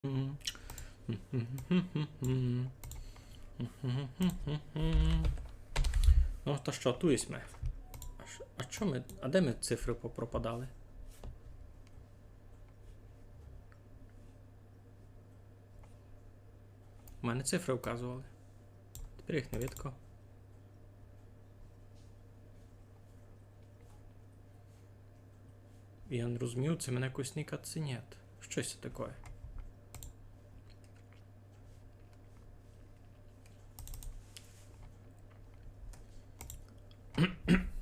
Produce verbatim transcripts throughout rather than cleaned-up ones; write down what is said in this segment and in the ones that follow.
Ну, та што, туй сьме. А ш-, а чо ми, а де ми цифры попропадали? У мене цифры вказовали. Тепер їх не видко. Я не розумію, ци мене якось никать, ци нєт. Што се таке?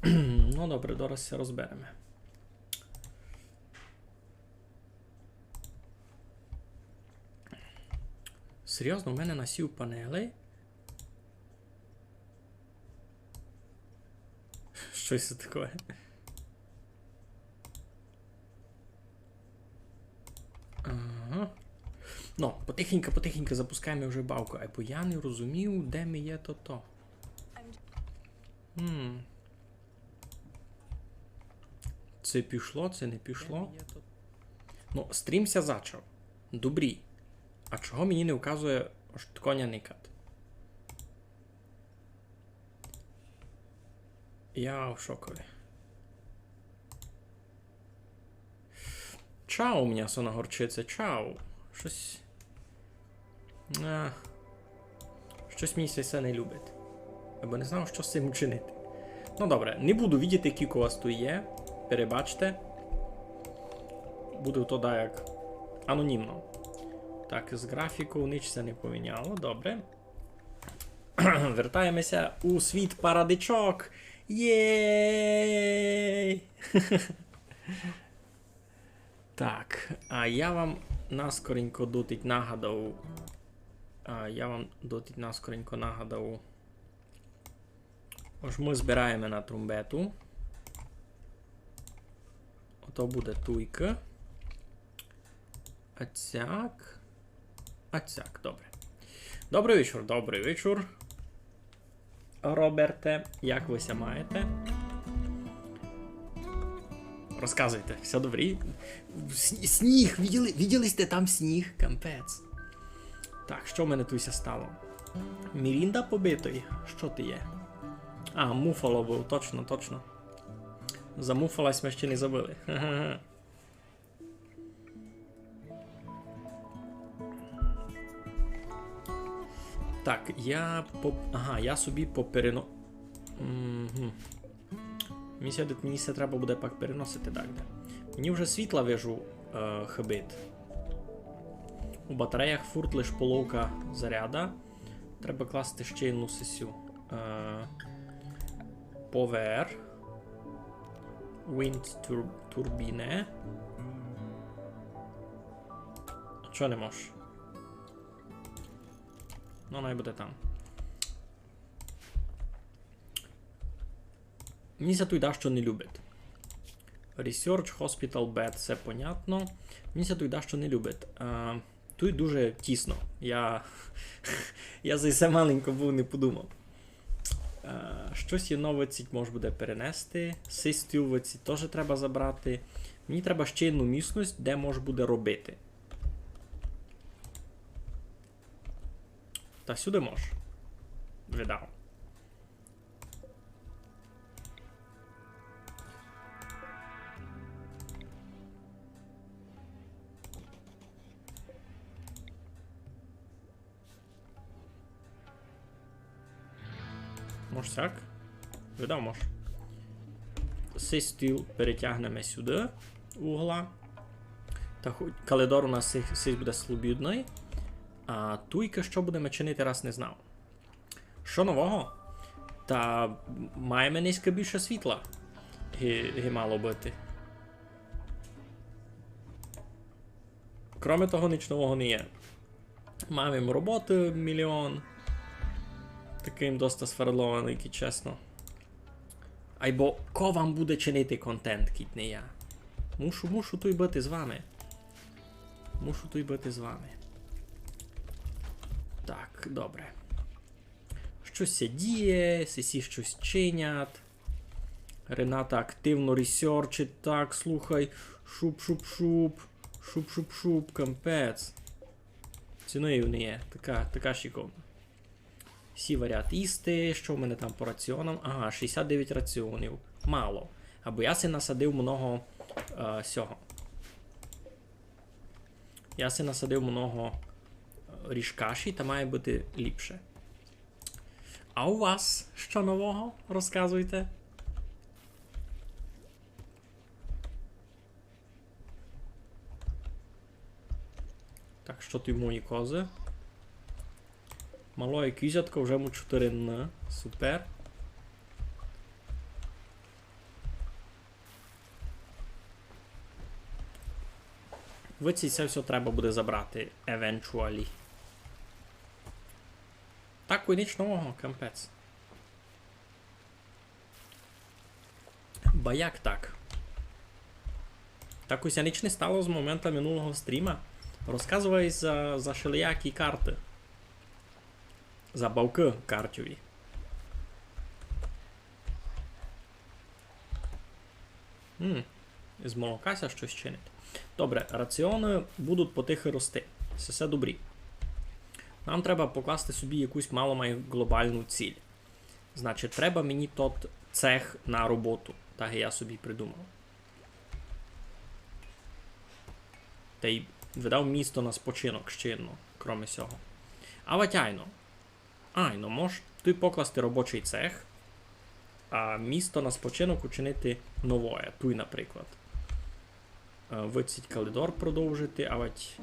Ну, добре, дораз ся розбереме. Серйозно, у мене на сів панели? Што се таке? Ага. Ну, потихеньку, потихеньку запускаєме вже бавку. Айбо я не розумію, де ми є тото. М. Ци пішло, ци не пішло. Ну, стрім ся зачав. Добрі. А чого мені не вказує, ож коня никать? Я в шокові. Чау, мнясо на горчиці, чау. Штось. А, штось мені се всьо не любить. Айбо не знав, што з сим учинити. Ну добре, не буду видіти, кілько вас туй є. Перебачте. Буде то даяк анонімно. Так, з ґрафіков нич ся не поміняло, добре. Вертаєме ся у світ парадичок. Єй! Так, а я вам наскоренько дотить нагадав. А я вам дотить наскоренько нагадав. Ож мы збираєме на трумбету. Ото буде туйка. А цяк. А цяк, добре. Добрый вечур, добрый вечур. Роберте, як вы ся маєте? Розказуйте, всьо добрі? С-, сніг, виділи, виділи сьте там сніг? Капець. Так, што в мене туй ся стало? Мірінда побитый? Што ти є? А, Муфало быв, точно, точно. За Муфала сьме ще не забыли. Ха-ха-ха. Так, я по-, ага, я собі поперено-, мгм. Мені ся, мені ся треба буде пак переносити дагде. Мені вже світла, вижу, е, хибить. У батареях фурт лиш половка заряда. Треба класти ще одну сесю. Е, Power. Wind тур-, турбіне. А чого не можеш? Ну, най буде там. Мені ся туй дашто не любить. Research, Hospital, Bed, всьо понятно. Мені ся туй дашто не любить. Е, туй дуже тісно. Я, я за се маленько быв не подумав. Е, штось є нове, цить мож буде перенести. Сись стіл цить тоже треба забрати. Мені треба ще одну місность, де мож буде робити. Та сюды мож. Видав. Мож сяк? Видав, мож. Сись стіл перетягнеме сюды, угла. Та ху-, калидор у нас сись, сись буде слобідный. А туйка што будеме чинити, раз не знав. Што нового? Та маєме нынька більше світла. Ги, ги мало быти. Кроме того, нич нового не є. Маєме роботы міліон. Такый им доста сфардлованый, кідь чесно. Айбо ко вам буде чинити контент, кідь не я? Мушу, мушу туй быти з вами. Мушу туй быти з вами. Так, добре. Штось ся діє, сесі штось чинять. Рената активно ресерчить. Так, слухай. Шуп, шуп, шуп. Шуп, шуп, шуп, капець. Ціною не є. Така, така шиковна. Всі варять їсти. Що в мене там по раціонам? Ага, шістдесят девять раціонів. Мало. Або я си насадив много, е, сього. Я си насадив много, е, ріжкаші, та має быти ліпше. А у вас што нового? Розказуйте. Так, што туй мої козы? Малоє кізятко, вже му чотири Н. Супер. Видить ся, се всьо треба буде забрати eventually. Так, і ніч нового, капець. Ба як так? Так усе ніч не стало з момента минулого стріма. Розказувай за, за шелиякі карты. За бавкы картьові. М, з молока ся штось чинить. Добре, раціоны будуть потихы рости. Се, се добрі. Нам треба покласти собі якусь мало май глобалну ціль. Значить, треба мені тот цех на роботу. Так я собі придумав. Тай видав місто на спочинок ще єдно, кроме сього. Авадь айно. Айно, мож туй покласти робочый цех, а місто на спочинок учинити новоє. Туй, наприклад. Е, видить коридор продовжити, авадь,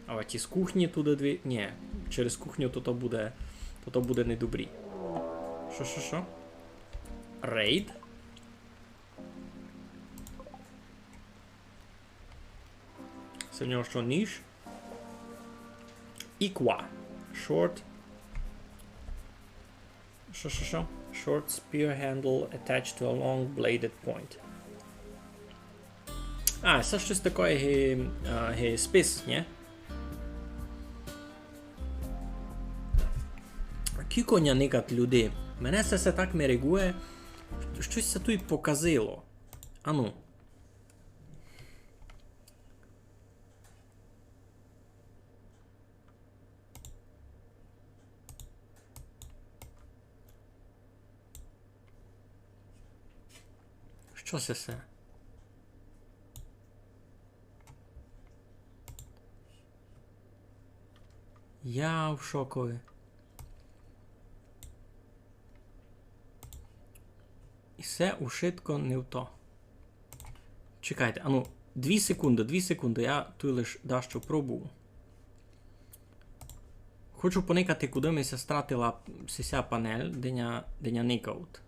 авадь із кухні туды дві. Нї, через кухню то, то буде, то, то буде недобрі. Што, што, што? Рейд? Се в нього што, ніж? Іква. Short. Што, што, што? Short spear handle attached to a long bladed point. А, се штось такоє ги, а, ги спис, нї? Кілько ня никать люди. Мене се, се так мерегує. Штось се туй показило. Ану. Што се се? Я в шокови. І се ушытко не в то. Чекайте, ану, дві секунды, дві секунды, я туй лиш дашто пробую. Хочу поникати, куды ми ся стратила сися панель, де ня, де ня никають.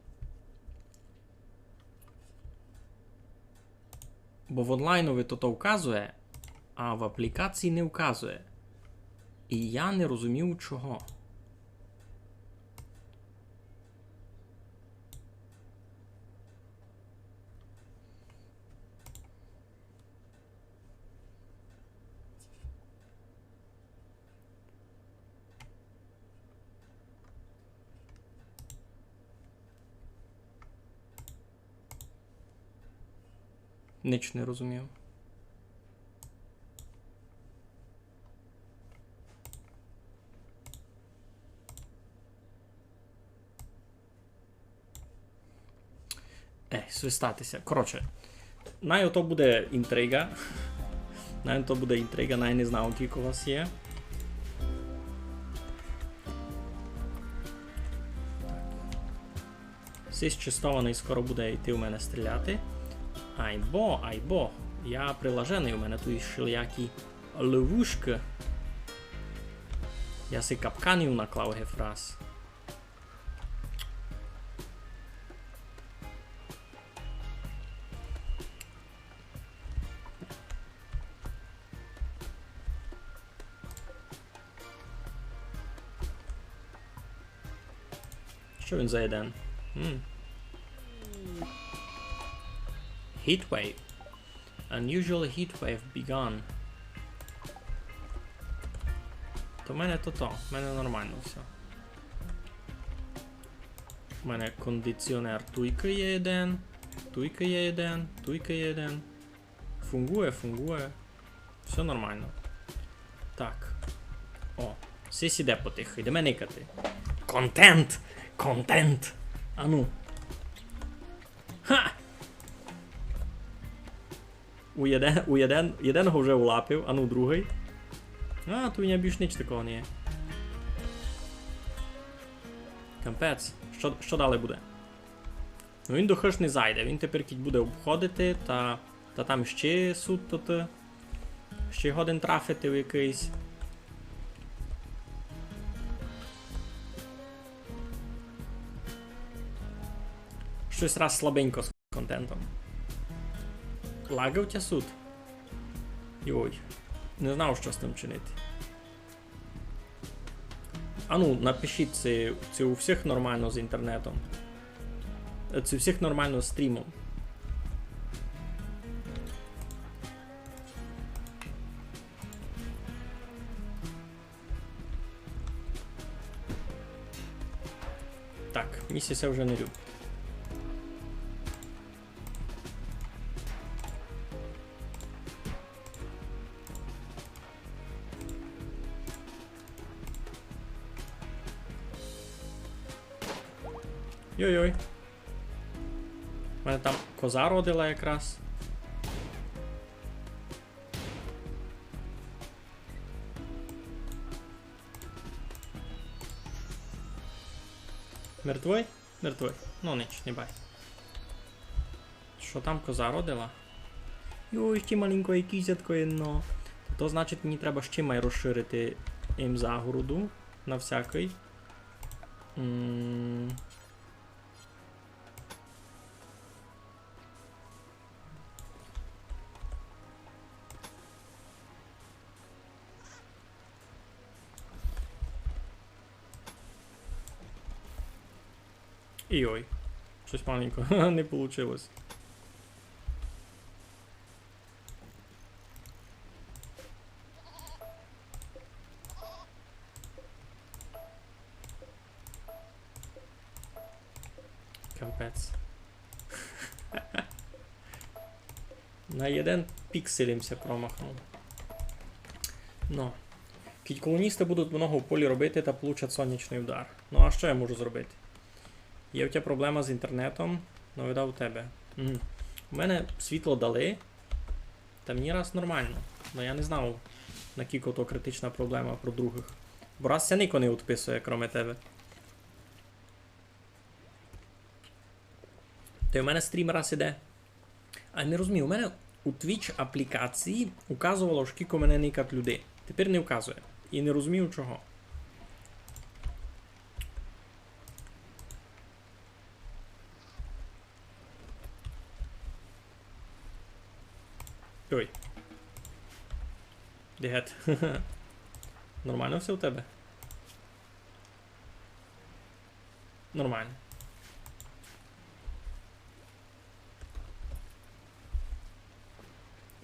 Бо в онлайнови то, то вказує, а в аплікації не вказує. І я не розумію, чого. Нич не розумію. Е, свистати ся. Коротше, най ото буде інтрига. Най ото буде інтрига, най не знаю, кілько вас є. Сись честованый скоро буде йти у мене стріляти. Айбо, айбо. Я прилаженый, у мене туй шелиякі ловушкы. Я си капканів наклав гефраз. Што він за єден? М. Heatwave. Unusual heatwave begun. То в мене то то, в мене нормално всьо. У мене кондиціонер туйкы є єден, туйкы є єден, туйкы є єден. Фунґує, фунґує. Всьо нормално. Так. О, сись іде потихо, йдеме никати. Контент! Контент! Ану. Ха! У єден, у єден, єден го вже улапив, ану другый. А, туй у ня більш нич такого не є. Капець. Што, што далі буде? Ну, він до хыж не зайде, він тепер кідь буде обходити, та, та там ще суд, то ти ще годен трафити в якыйсь. Штось раз слабенько з контентом. Лагав тя суд? Йой. Не знав, што з тым чинити. Ану, напишіть, ци, ци у всіх нормално з інтернетом. Е, ци у всіх нормално з стрімом. Так, мені ся вже не любить. Йой-йой. У мене там коза родила якраз. Мертвый? Мертвый. Ну, нич, не бай. Што там коза родила? Йой, ще маленькоє кізятко єдно. То значить, мені треба ще май розширити їм загороду на всякый. М. Йой, штось маленько не получилось. Капець. На єден піксель им ся промахнув. Но. Кідь колоністы будуть много в полі робити, та получать сонячный удар. Ну, а што я можу зробити? Є в тя проблема з інтернетом, но видав у тебе. Мгм. У мене світло дали, та мені раз нормално. Но я не знав, накілько то критична проблема про другых. Бо раз ся нико не відписує, кроме тебе. Та й у мене стрім раз іде. А не розумію, у мене у Twitch аплікації указовало, скілько мене никать людей. Тепер не указує. І не розумію чого. Ой. Де гет? Нормално всьо у тебе? Нормално.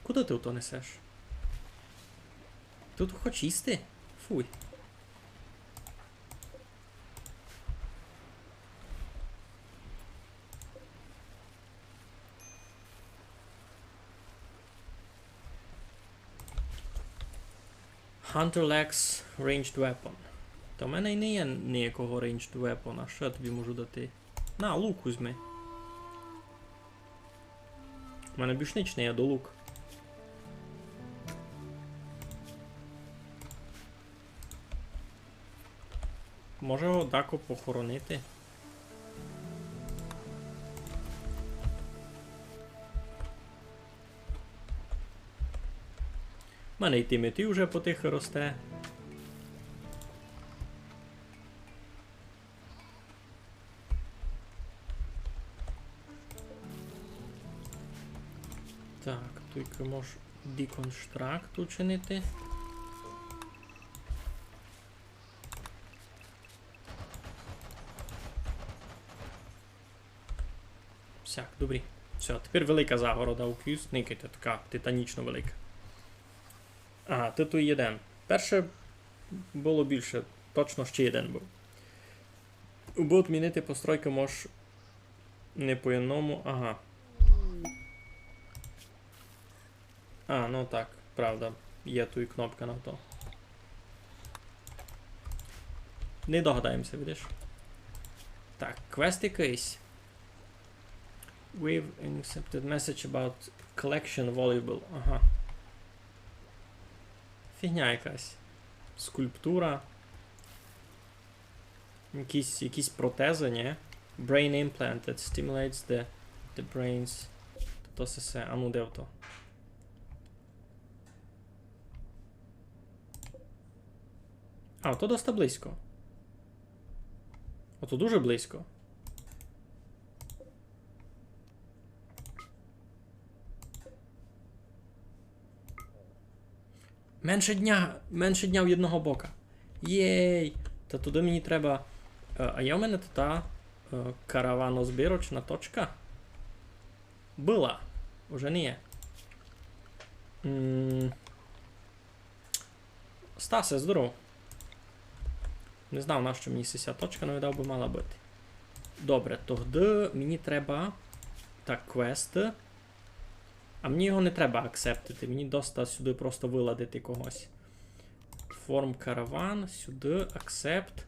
Куды ты то несеш? Ты то хоч їсти? Фуй. Hunter lacks ranged weapon. Та в мене й не є ніякого ranged weapon, а што я тобі можу дати? На, лук возьми. У мене більш нич не є до лук. Може його дако похоронити? У мене й тимити вже потихы росте. Так, туйкы мож деконстракт учинити. Всяк, добрі. Всьо, тепер велика загорода у кюст. Никайте, така титанічно велика. Ага, туй єден. Перше было більше, точно ще єден быв. Убы одмінити постройкы мож не по єдному, ага. А, ну так, правда, є туй кнопка на то. Не догадаємося, видиш. Так, квест якыйсь. We've intercepted message about collection valuable. Ага. Фігня якась. Скульптура. Якісь, якісь протези, ні? Brain implant that stimulates the, the brain's. То се, се, а ну де то? А, то доста близько. Ото дуже близько. Менше дня, менше дня в єдного бока. Єй! Та туды мені треба. Е, а є в мене та, та е, караванозбірочна точка? Была. Уже не є. М. Стасе, здоров. Не знав, нащо мені сися точка, но видав бы мала быти. Добре, тогды мені треба. Так, квест. А мені його не треба акцептити. Мені доста сюды просто выладити когось. Form caravan, сюды, accept.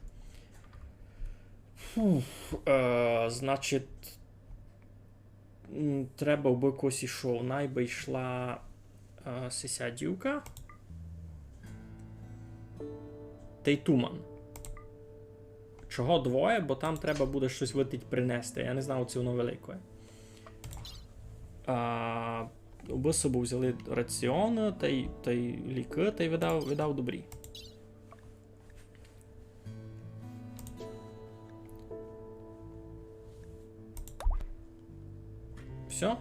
Фух, е, значить, м, треба бы когось ішов. Най бы йшла е, сися дівка. Тай туман. Чого двоє? Бо там треба буде штось выдить принести. Я не знав, ци воно велике. А, обы собі взяли раціон, тай, тай лікы, тай видав, видав добрі. Всьо?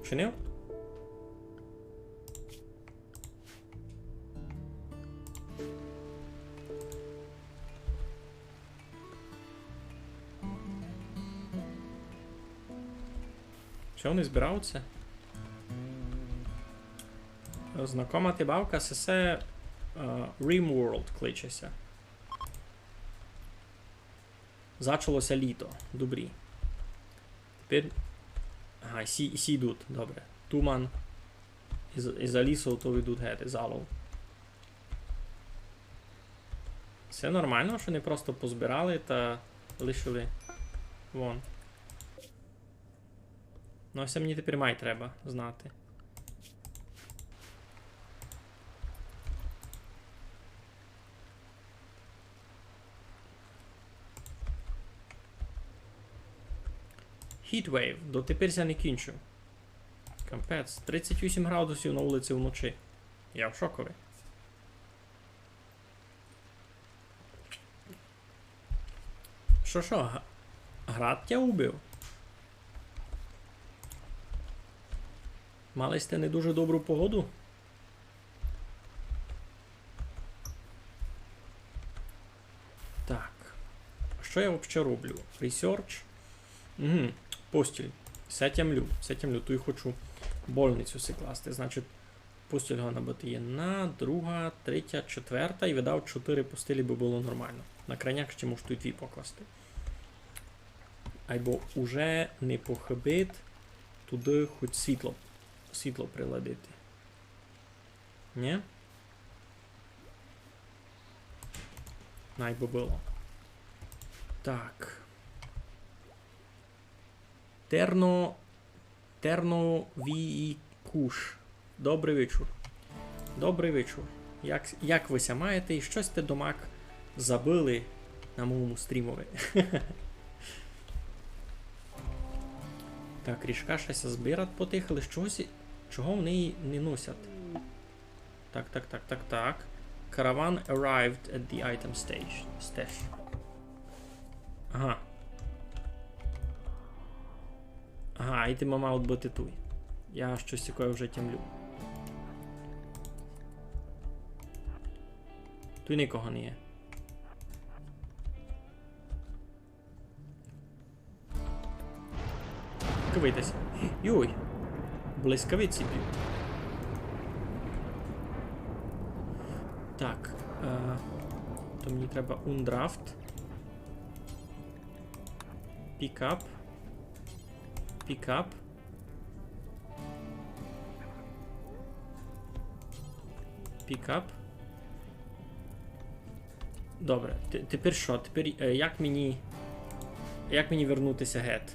Вчинив? Што вони збираються? Знакома ти бавка, се, се, е, Rimworld кличе ся. Зачало ся літо. Добрі. Тепер. Ага, сі, сі йдуть, добре. Туман. Із, із за лісу то йдуть геть, із залов. Всьо нормално, што не просто позбирали та лишили вон. Ну, а се мені тепер май треба знати. Heatwave, дотепер ся не кінчив. Капець, тридцять вісім градусів на вулиці вночі. Я в шокові. Што, што, га-, град тя убив? Мали сьте не дуже добру погоду? Так. Што я вообще роблю? Research. Угу. Постіль. Се тямлю, се тямлю. Туй хочу больницю си класти. Значить, постіль годна быти єдна, друга, третя, четверта. І видав, чотири постілі бы было нормално. На крайняк ще можу туй дві покласти. Айбо уже не похыбить туды хоть світло, світло приладити. Нї? Най бы было. Так. Терно, Терновікуш. Добрый вечур. Добрый вечур. Як, як вы ся маєте? І штось сьте домак забыли на моєму стрімови. Так, ріжка ся збирать потихы, але чогось, чого вони її не носять? Так, так, так, так, так. Caravan arrived at the item station. Стеж. Ага. Ага, айтемы мають быти туй. Я штось такоє вже тямлю. Туй никого не є. Кивайтеся. Йой. Блискавиці б'ють. Так. Е, то мені треба Undraft. Pick up. Pick up. Pick up. Добре, те-, тепер што? Тепер, е, як мені, як мені вернутися гет?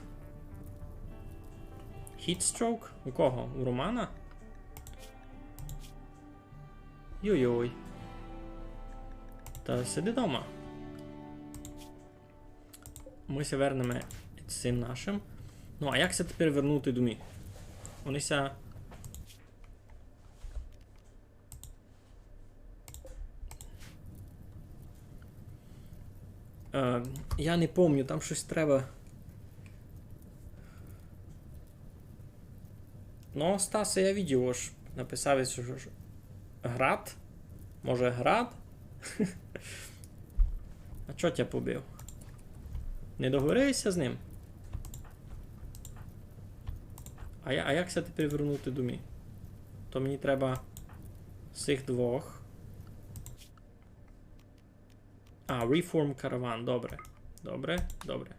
Heat stroke? У кого? У Романа? Йой-йой. Та сиди дома. Мы ся вернеме з цим нашим. Ну, а як ся тепер вернути домі? Вони ся... Е, я не помню, там штось треба. Ну, Стасе, я видів, ож написав, ож, ож град. Може, град? А чо тя побив? Не договорився з ним? А я, а як ся тепер вернути домі? То мені треба сих двох. А, reform caravan, добре. Добре, добре.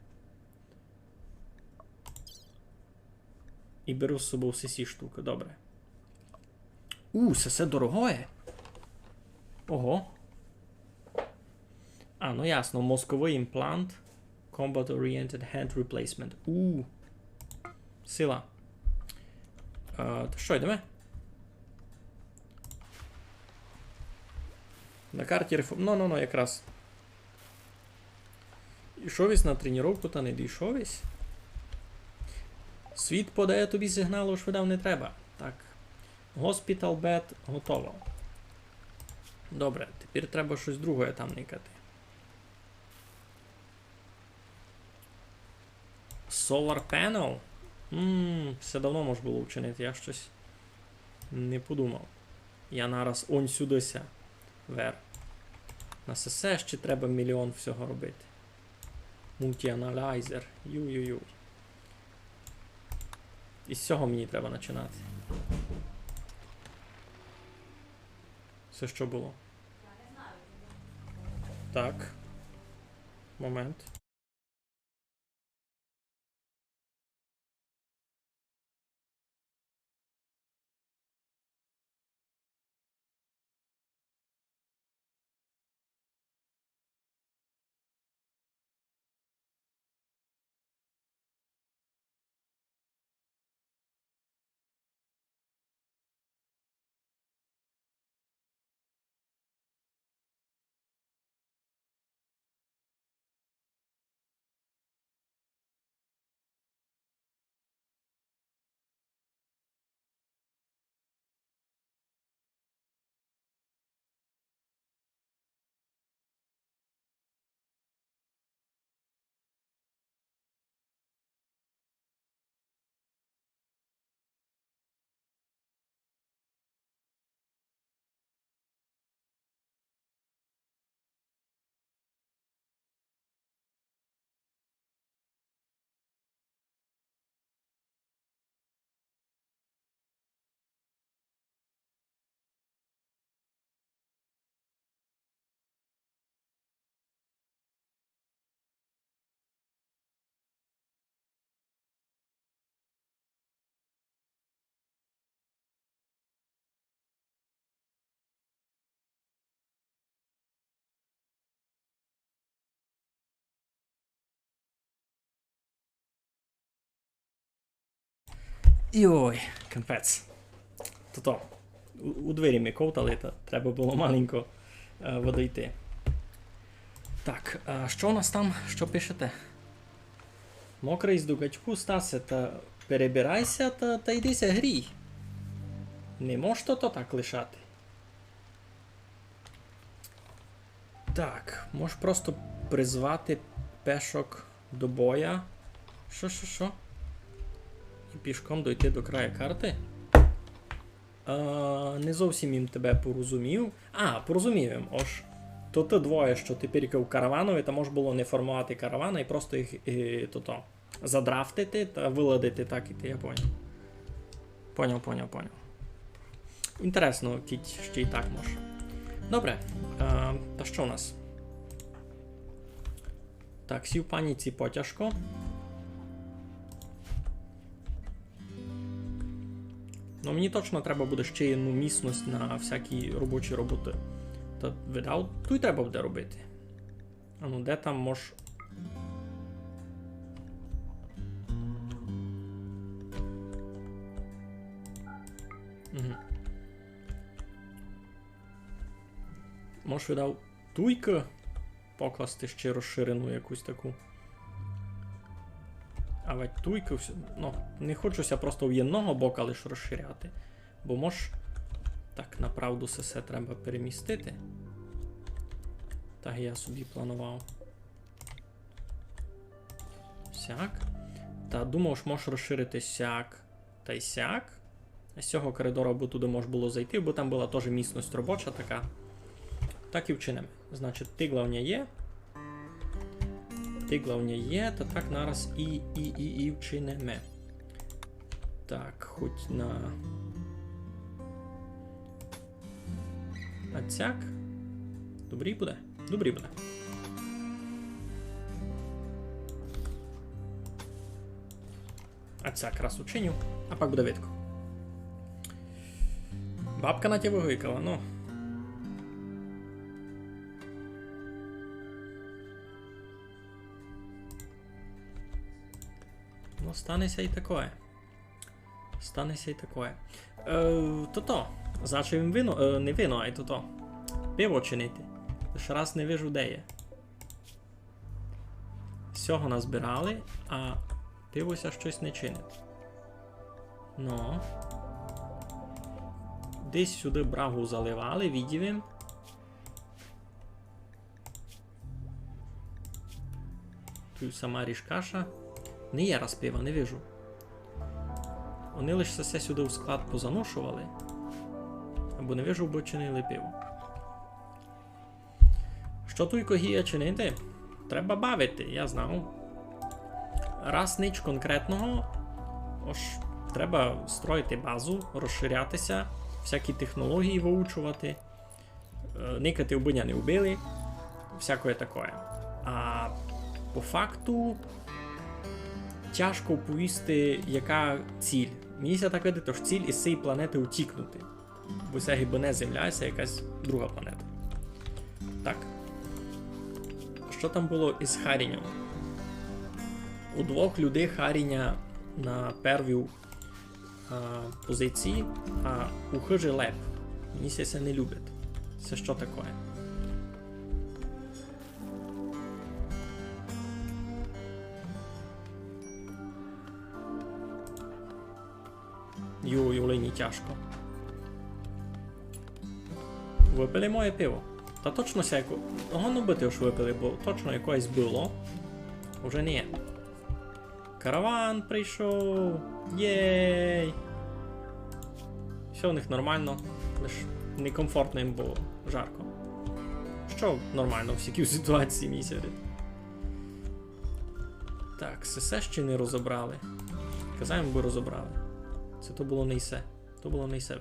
І беру з собою всі сі штуки, добре. У, се, се дорогоє. Ого. А, ну ясно, мозковый імплант. Combat Oriented Hand Replacement. У. Сила. Е, то што, йдеме? На карті рефо-, ну, ну, ну, якраз. Ішов єсь на тренировку, та не дійшов єсь. Світ подає тобі сигнал, ож видав не треба. Так. Hospital bed готово. Добре, тепер треба штось друге там никати. Solar panel? Мм, се давно мож было вчинити, я штось не подумав. Я нараз онь сюды ся вер. На сесе ще треба мільйон всього робити. Мультіаналайзер. Юй-юй-юй. Із сього мені треба начинати. Се што было? Так. Момент. Йой, капець. Тото. У, у двері ми ковтали, та треба было маленько, е, водойти. Так, а што у нас там? Што пишете? Мокрый з дугачку, Стасе, та перебирай ся, та, та йди ся грій. Не мож тото так лишати. Так, мож просто призвати пешок до боя. Што, што, што? І пішком дойти до краю карты? Е, не зовсім им тебе порозумів. А, порозумів им, ож. То тоты двоє, што тепер у караванови, та мож было не формовати каравана і просто їх, е, тото, задрафтити та выладити так іти, я поняв. Поняв, поняв, поняв. Інтересно, кідь ще й так мож. Добре, е, та што у нас? Так, сій паніці потяжко. Ну, мені точно треба буде ще одну місность на всякі робочі роботы. Та видав, туй треба буде робити. А ну, де там мож... Мгм. Мож видав туйкы покласти ще розширену якусь таку. А ведь туйкы всю... Ну, не хочу ся просто в єдного бока лиш розширяти. Бо мож... Так, направду се все треба перемістити. Так я собі планував. Сяк. Та думав, што мож розширити сяк та й сяк. З сього коридора бы туды мож было зайти, бо там была тоже місность робоча така. Так і вчиниме. Значить, тигла в ня є. Тигла в ня є, та так нараз і, і, і, і вчиниме. Так, хоть на... А цяк? Добрі буде? Добрі буде. А цяк раз учиню, а пак буде видко. Бабка на тя выгойкала, ну. Ну, стане ся і такоє. Стане ся й такоє. Е, тото. Зачав им вино, е, не вино, ай тото. Пиво чинити. Лиш раз не вижу, де є. Сього назбирали, а пиво ся штось не чинить. Ну. Десь сюды брагу заливали, видів им. Туй сама ріж каша. Не є раз пива, не вижу. Они лиш се сюды в склад позаношовали. Або не вижу, бо чинили пиво. Што туй кого є чинити? Треба бавити, я знав. Раз нич конкретного, ож треба строїти базу, розширяти ся, всякі технології выучовати. Е, никати, убы ня не убили, всякоє такоє. А по факту тяжко повісти, яка ціль. Мені ся так видить, ож ціль із сеї планеты утікнути. Бо се гибы не Земля, се якась друга планета. Так. Што там было із харіньом? У двох людей харіня на первій а, позиції, а у хыжі леп. Мені ся се не любить. Се што такоє? Йой, олені, тяжко. Выпили моє пиво. Та точно ся яко... Годно быти, ож выпили, бо точно якоєсь было. Уже не є. Караван прийшов. Єй! Всьо у них нормално, лиш некомфортно їм, бо жарко. Што нормално в сякій ситуації, мені ся видить. Так, се, се ще не розобрали. Казав им, бы розобрали. Се то было не се. То было не се.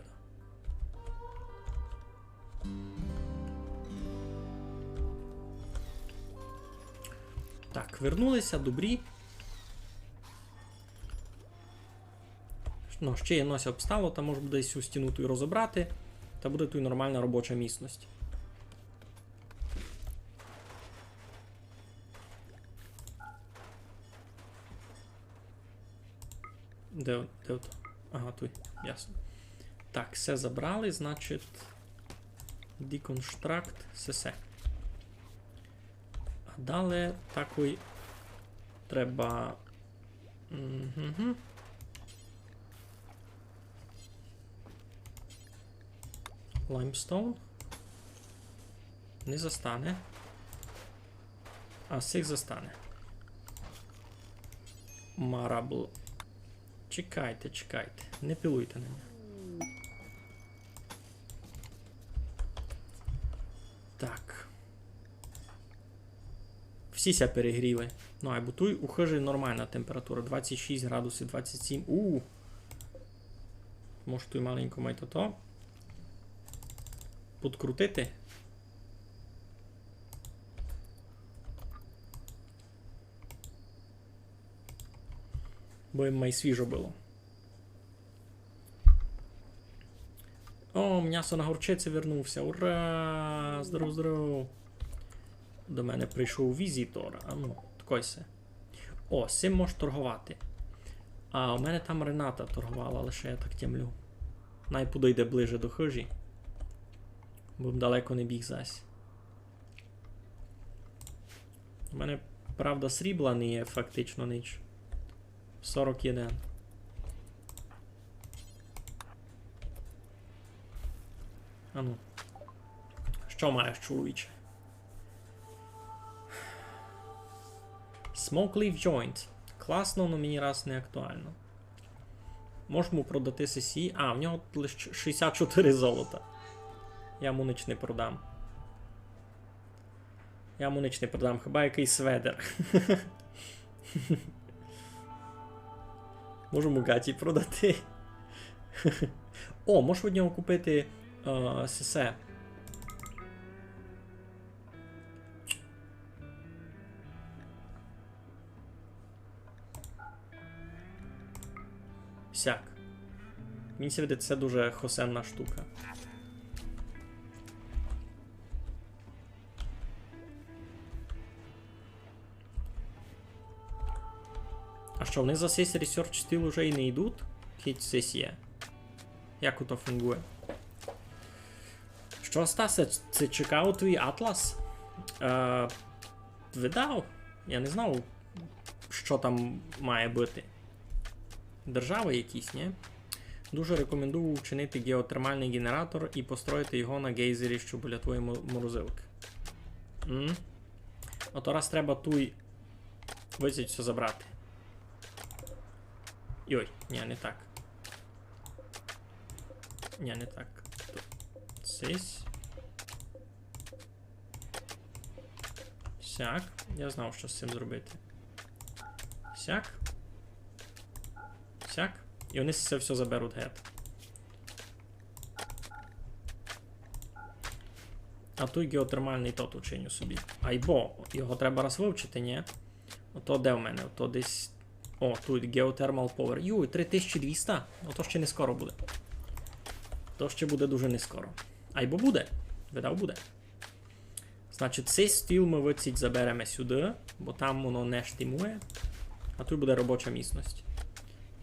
Так, вернули ся, добрі. Ну, ще єдно ся обстало, та мож буде сю стіну туй розобрати, та буде туй нормална робоча місность. Де, де ото? Ага, туй, ясно. Так, се забрали, значить, деконстракт, се, се. А дале такой треба. Мгм. Лаймстоун. Не застане. А сих застане. Марабл. Чекайте, чекайте. Не пилуйте на мене. Так. Всі ся перегріли. Ну, айбо туй у хыжі нормална температура. Двадцять шість градусів, двадцять сім. У. Може туй маленько май тото подкрутити. Бо їм май свіжо было. О, мнясо на горчиці вернув ся. Ура! Здоров, здоров. До мене прийшов візитор. А ну, такой се. О, з сим можеш торговати. А у мене там Рената торговала, лише я так тямлю. Най подойде ближе до хижі. Бо далеко не біг зась. У мене, правда, срібла не є фактично ніч. Сорок один. Ану. Що маєш, чоловіче? Smoke Leaf Joint. Класно, но мені раз не актуално. Можемо продати сесі. А, в нього лише шістдесят чотири золота. Я му нич не продам. Я му нич не продам, хіба якийсь сведер. Можу му ґаті продати. О, можу від нього купити, е, сесе. Сяк. Мені ся видить, се дуже хосенна штука. А што, вони за сись Research Steel уже й не йдуть? Кидь сись є. Як ото фунґує? Што, Стасе, ци чекав твій атлас? Е, видав? Я не знав, што там має быти. Державы якісь, ні? Дуже рекомендую вчинити ґеотермалный ґенератор і построїти його на ґейзері, што біля твоєї мо-, морозилкы. М? Ото раз треба туй висить всьо забрати. Йой, ні, не так. Ні, не так. Тут. Сись. Сяк. Я знав, што з сим зробити. Сяк. Сяк. І вони се всьо заберуть гет. А туй ґеотермалный тот учиню собі. Айбо, його треба раз вывчити, ні? Ото де в мене? Ото десь. О, туй Geothermal Power. Юй, три тисячі двіста? Ото ще не скоро буде. То ще буде дуже не скоро. Айбо буде. Видав, буде. Значить, сей стіл мы выціть забереме сюды, бо там воно не штимує. А туй буде робоча місность.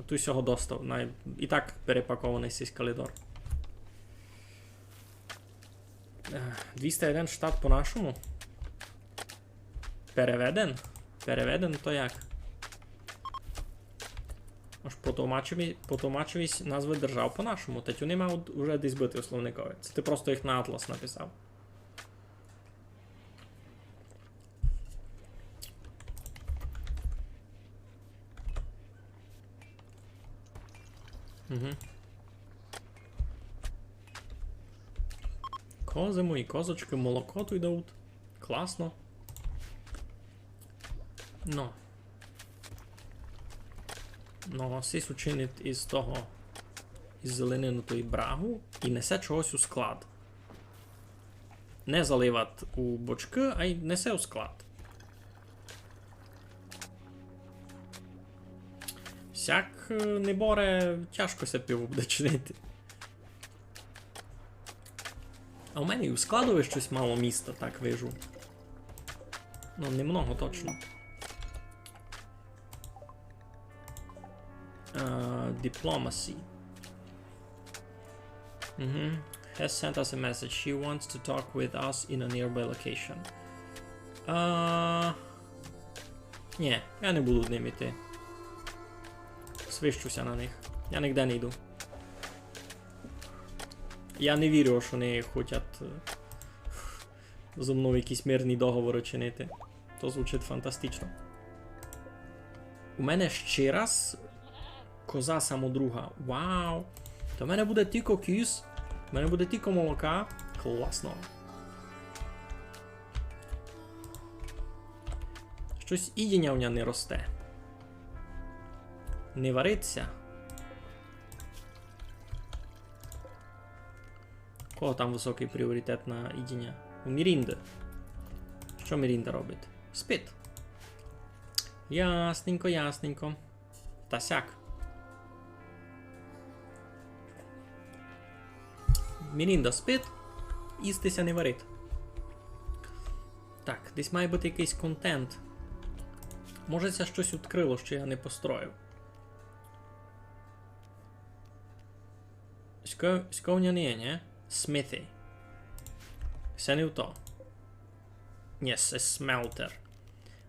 А туй сього доста. Най-, і так перепакованый сись калідор. Е, двіста один штат по-нашому. Переведен? Переведен то як? Ож потовмачиві-, потовмачивість назвы держав по-нашому. Та тю нема уд-, уже десь быти у словникови. Се ты просто їх на атлас написав. Угу. Козы мої, козочкы, молоко туй дають. Класно. Но. Но, сись учинить із того, із зеленины тої брагу і несе чогось у склад. Не заливать у бочкы, ай несе у склад. Сяк, е, не боре, тяжко ся пиво буде чинити. А у мене і у складови штось мало міста, так вижу. Ну, немного точно. Е, diplomacy. Мгм. Has sent us a message. She wants to talk with us in a nearby location. А, ні, я не буду з ним іти. Свищу ся на них. Я нигде не йду. Я не вірю, што вони хочуть, е, зо мнов якісь мирні договоры чинити. То звучить фантастично. У мене ще раз коза самодруга. Вау! То в мене буде тілько кіз, в мене буде тілько молока. Класно. Штось їдіня у ня не росте. Не варить ся. Кого там высокый пріорітет на їдіня? У Мірінды. Што Мірінда робить? Спить. Ясненько, ясненько. Та сяк. Мірінда спить, їсти ся не варить. Так, десь має быти якыйсь контент. Може, ся штось відкрыло, што я не построїв. Сько-, сько в ня не є, нї? Smithy. Се не в то. Нї, се smelter.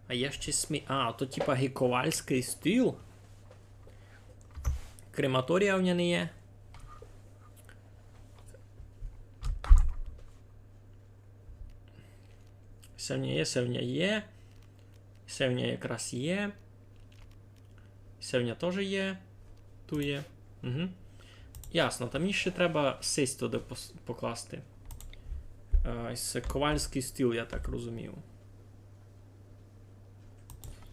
А є ще смі-, а, то типа ги ковальськый стіл. Крематорія в ня не є. Се в ня є, се в ня є. Се в ня якраз є. Се в ня тоже є. Ту є. Угу. Ясно, та мені ще треба сись туды пос-, покласти. Е, се ковальськый стіл, я так розумію.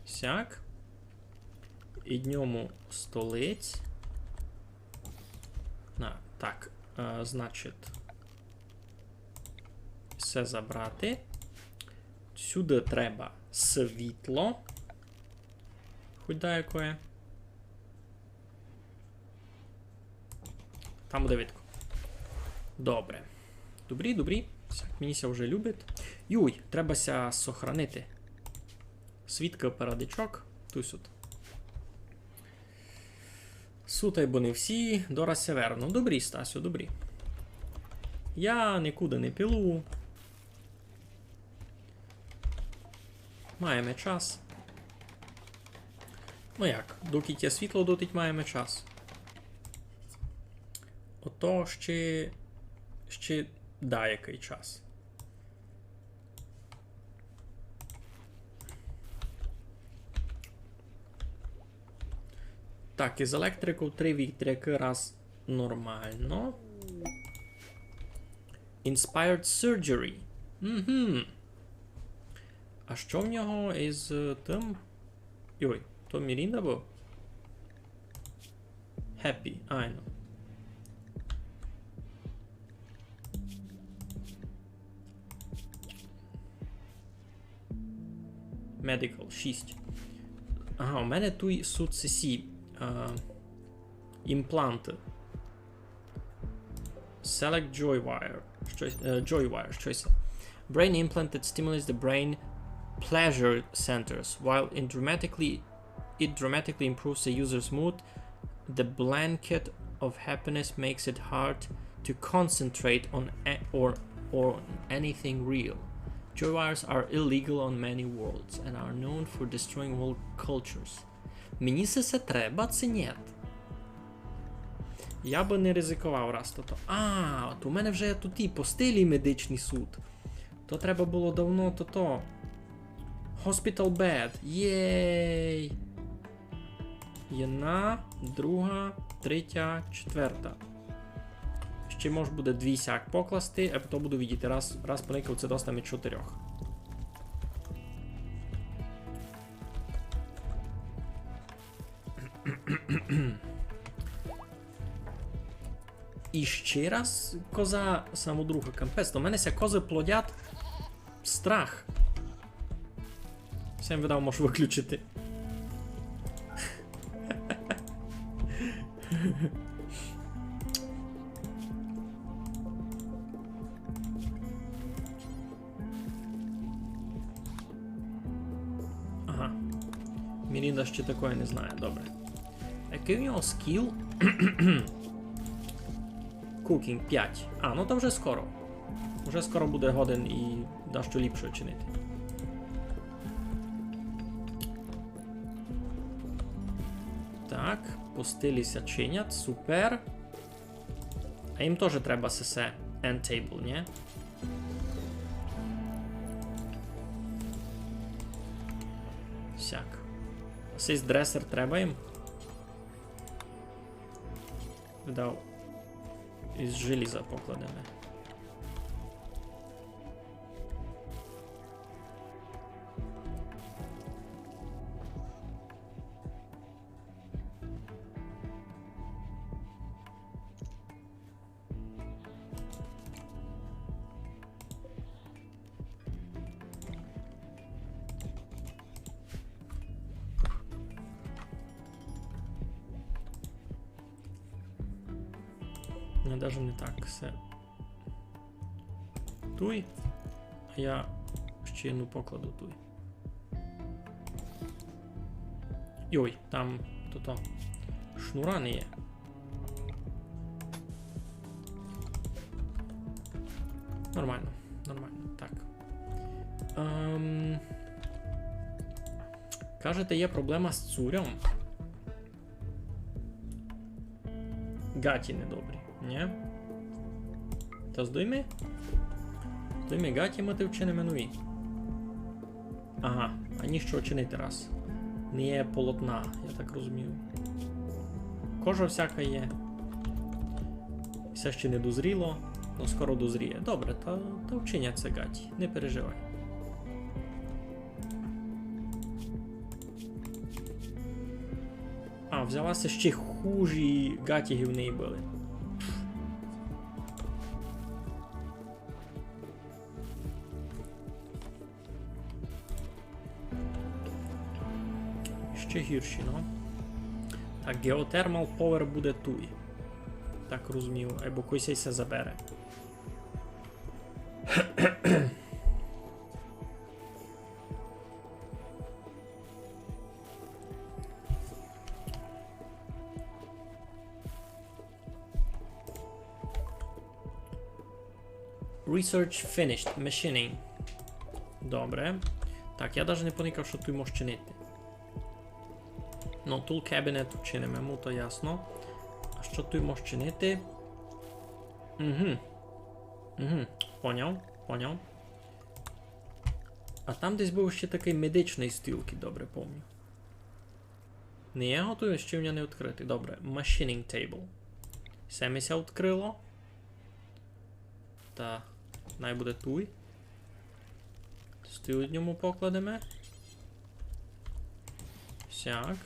Сяк. Ид ньому столець. На, так, е, значить, се забрати. Сюды треба світло. Хоть даякоє. Там буде видко. Добре. Добрі, добрі. Сяк мені ся вже любить. Юй, треба ся сохранити. Свідка парадичок. Туй сут. Сутай, бо не всі, дораз ся верну. Добрі, Стасю, добрі. Я нікуды не пилу. Маєме час. Ну як, доки є світло, дотить маєме час. Ото ще, ще даякый час. Так, із електриков три вітрякы раз нормално. Inspired surgery. Угу. А што в нього із, е, тым? Йой, то Мірінда быв? Happy, айно. Medical, шість. Ага, у мене туй сут сесі, а, імпланты. Select joy wire. Щось, е, joy wire, щось. Brain implant that stimulates the brain pleasure centers. While it dramatically, it dramatically improves the user's mood, the blanket of happiness makes it hard to concentrate on a- or, or on anything real. Joy wires are illegal on many worlds and are known for destroying whole cultures. Мені се, се треба, ци нєт? Я бы не ризиковав раз тото. А, от у мене вже є туй і постелі медичный сут. То треба было давно тото. Hospital bed. Єй! Єдна, друга, третя, четверта. Ще мож буде дві сяк покласти, а потом буду видіти. Раз, раз поникав, се доста ми чотирьох. І ще раз коза самодруга, капець. У мене ся козы плодять страх. Всем видав, можеш выключити. Ага. Мірінда ще такоє не знає, добре. Якый у нього скіл? Cooking пять. А, ну то вже скоро. Вже скоро буде годен і дашто ліпше чинити. Так, постелі ся чинять, супер. А їм тоже треба сесе end table, нї? Сяк. Сись дресер треба їм? Видав, із желіза покладеме. Не, даже не так, всьо. Туй. А я ще Ще одну покладу туй. Йой, там тото шнура не є. Нормално, нормално. Так. Ем, кажете, є проблема з цурьом. Ґаті недобрі, нї? Та здойми. Здойми ґаті, мы ти вчиниме нові. Ага, а ніщо вчинити раз. Не є полотна, я так розумію. Кожа всяка є. Всьо ще не дозріло, но скоро дозріє. Добре, та, та вчинять ся ґаті, не переживай. А, взяла ся ще хужі ґаті, ги в неї были. Ще гірші, но. Так, geothermal power буде туй. Так розумію, айбо кой сей ся забере. Research finished. Machining. Добре. Так, я даже не поникав, што туй мож чинити. Ну, tool cabinet чиниме, му то ясно. А што туй мож чинити? Угу. Угу. Поняв, поняв. А там десь быв ще такый медичный стіл, кидь добре помню. Не є готовый, ще в мене не відкрытый. Добре, machining table. Се ми ся відкрыло. Та най буде туй. Стіл од ньому покладеме. Сяк.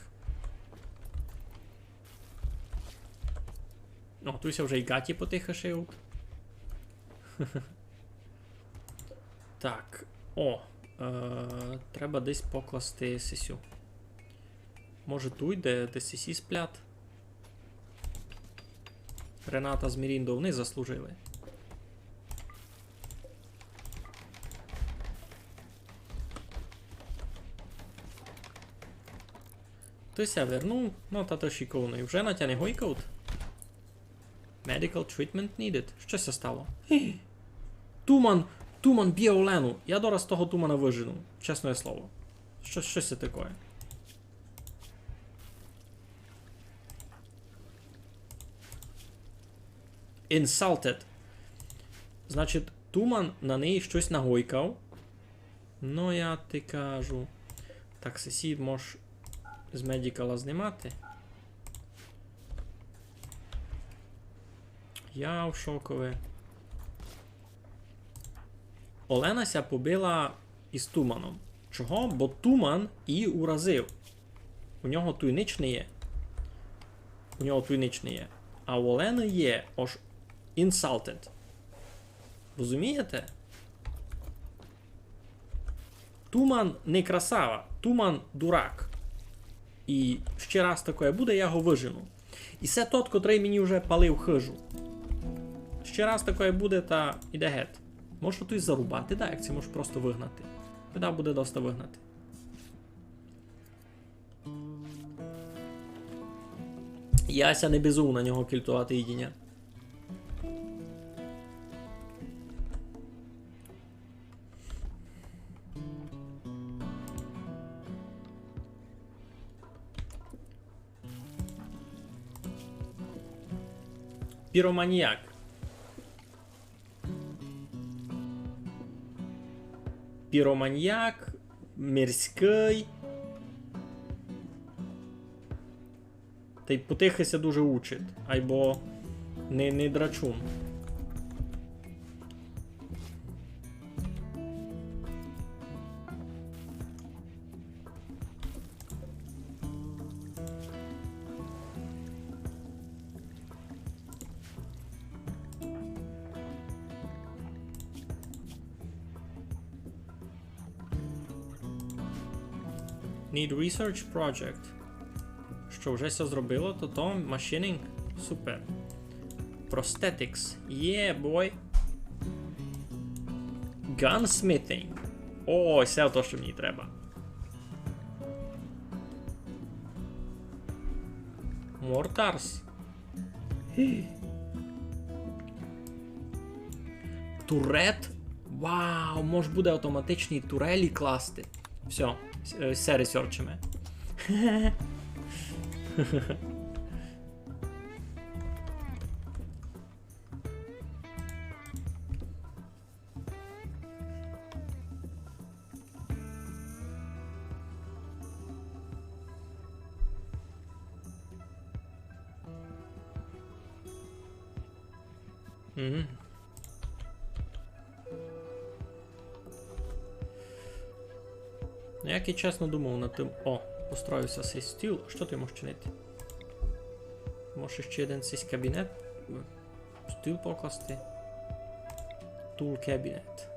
О, туй ся вже й ґаті потихы шиють. Так, о, е, треба десь покласти сесю. Може туй, де, де сесі сплять? Рената з Міріндов не заслужили. Ты ся вернув? Ну, та то шиковно. І вже на тя не гойкають? Medical treatment needed. Што ся стало? Туман! Туман бє Олену! Я дораз того тумана выжену. Чесноє слово. Што, што се такоє? Insulted. Значить, туман на неї штось нагойкав. Ну, я ти кажу. Так, сесї мож з медикала знимати. Я в шокови. Олена ся побила із туманом. Чого? Бо туман її уразив. У нього туй нич не є. У нього туй нич не є. А у Олени є, ож insulted. Розумієте? Туман не красава, туман дурак. І ще раз такоє буде, я го выжену. І се тот, котрый мені вже палив хыжу. Ще раз такоє буде, та іде гет. Можу туй зарубати, да, як се можу просто выгнати. Біда буде доста выгнати. Я ся не бізув на нього кільтовати їдіня. Піроманіяк. Піроманіяк, мирськый. Тай потихы ся дуже учить, айбо не, не драчун. Need research project. Што, вже ся зробило? То то machining? Супер. Prosthetics. Yeah, boy. Gunsmithing. О, се то, што мені треба. Mortars. Турет? Вау, мож буде автоматичні турелі класти. Всьо, с-, е, се ресерчиме. Мгм. Ну, я кидь чесно думав над тым. О, построївся сей стіл. Што ты можеш чинити? Можеш іщи єден сись кабінет. Стіл покласти. Tool cabinet.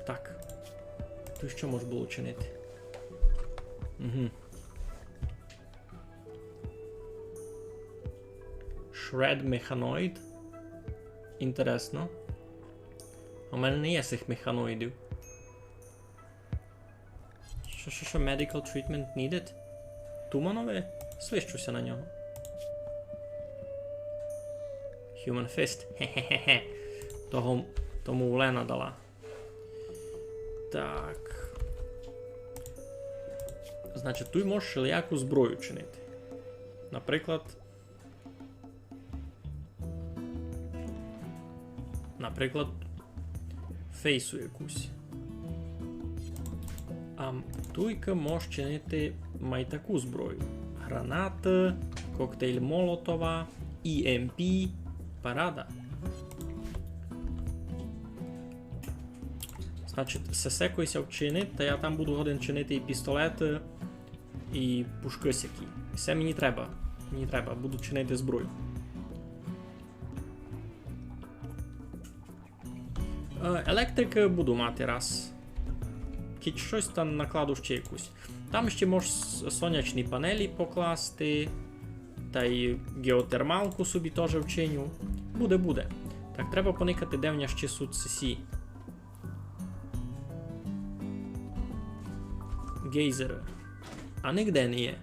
Так. Туй што мож было чинити? Мгм. Shred mechanoid. Інтересно. У мене не є сих механоїдів. Што, што, што? Medical treatment needed? Туманови? Свищу ся на нього. Human fist. Хе-хе-хе-хе. Того, тому Олена дала. Так. Значить, туй можеш всілияку зброю чинити. Наприклад, Наприклад, фейсу якусь. А м-, туйка мож чинити май таку зброю. Граната, коктейль Молотова, E M P, парада. Значить, се, се кой ся вчинить, та я там буду годен чинити і пістолеты, і пушкы сякі. Се мені треба. Мені треба, буду чинити зброю. Е, електрикы буду мати раз. Кідь штось там накладу ще якусь. Там ще мож с-, сонячні панелі покласти. Тай геотермалку собі тоже вчиню. Буде, буде. Так, треба поникати, де в ня ще суть сесі. Гейзеры. А нигде не є.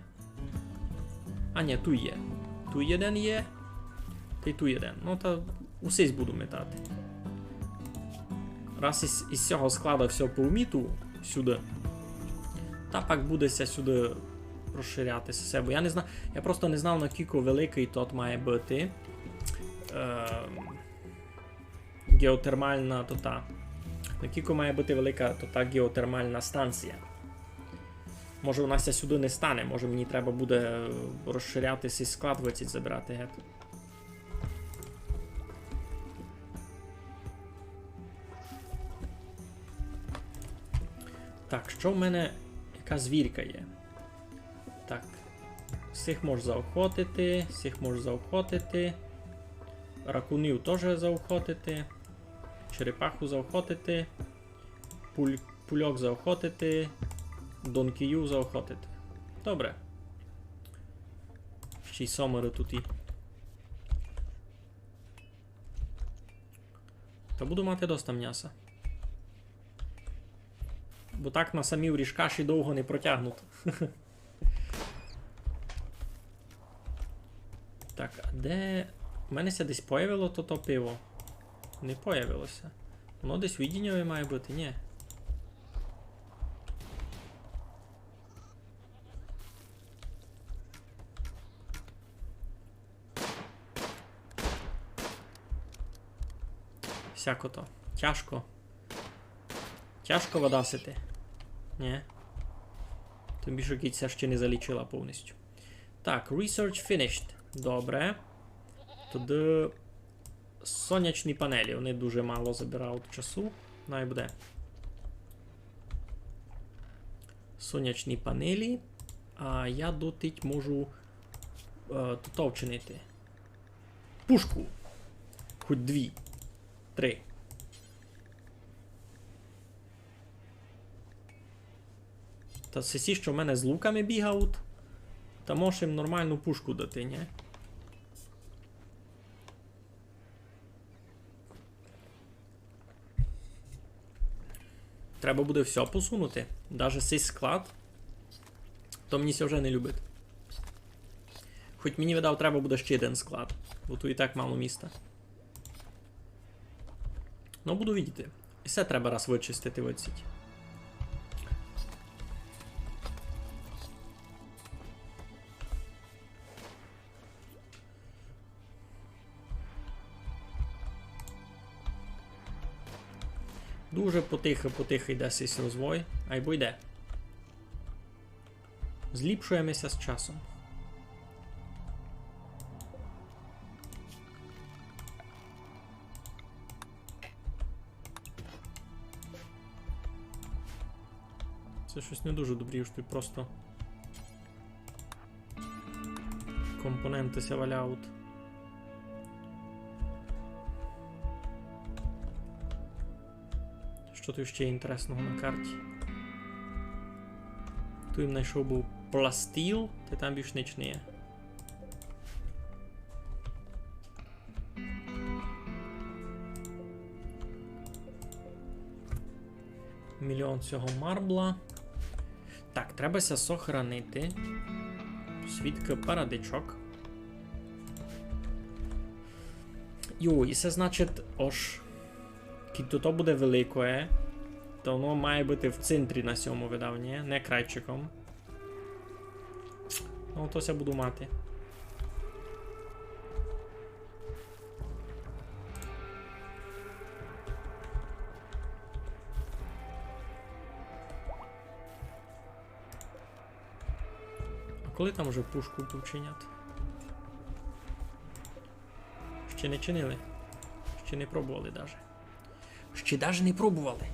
А ні, туй є. Туй єден є. Тай туй єден. Ну та усись буду метати. Раз із, із сього склада всьо повміту сюды. Та пак буде ся сюды розширяти всьо. Бо я не зна-, я просто не знав, накілько великый тот має быти. Ем, Геотермална тота. Накілько має быти велика тота геотермална станція? Може, вона ся сюды не стане, може, мені треба буде, е, розширяти сей склад, виціть забирати гет. Так, што в мене, яка звірка є? Так. Сих мож заохотити, сих мож заохотити. Ракунів тоже заохотити. Черепаху заохотити. Пуль-, пульок заохотити. Донкію заохотити. Добре. Ще й сомеры туй є. Та буду мати доста мняса. Бо так на самій ріжкаші довго не протягнут. Так, а де? У мене ся десь появило то, то пиво. Не появило ся. Воно десь у їдіньови має быти, ні? Сяко то. Тяжко. Тяжко вода сити. Ні. Тым більше, кідь ся ще не залічила повністю. Так, research finished. Добре. Тогды сонячні панелі. Вони дуже мало забирають часу. Най буде. Сонячні панелі. А я дотить можу, е, то вчинити. Пушку. Хоть дві. Три. Та сесі, што в мене з луками бігають, та можеш їм нормалну пушку дати, ні? Треба буде всьо посунути. Даже сей склад. То мені ся вже не любить. Хоть мені, видав, треба буде ще єден склад, бо туй і так мало міста. Ну, буду видіти. І се треба раз вычистити, видить. Дуже потихы-потихы йде сись розвой, айбо йде. Зліпшуєме ся з часом. Се штось не дуже добрі, што просто компоненты ся валяють. Што туй ще інтересного на карті? Туй им найшов быв пластіл, та там більш нич не є. Мільйон сього марбла. Так, треба ся сохранити. Свідкы парадичок. Йо, і се значить, ож, кідь то буде великоє, то воно має быти в центрі на сьому видавні, не крайчиком. Ну, то ся буду мати. А коли там уже пушку починять? Ще не чинили. Ще не пробовали даже. Ще даже не пробовали.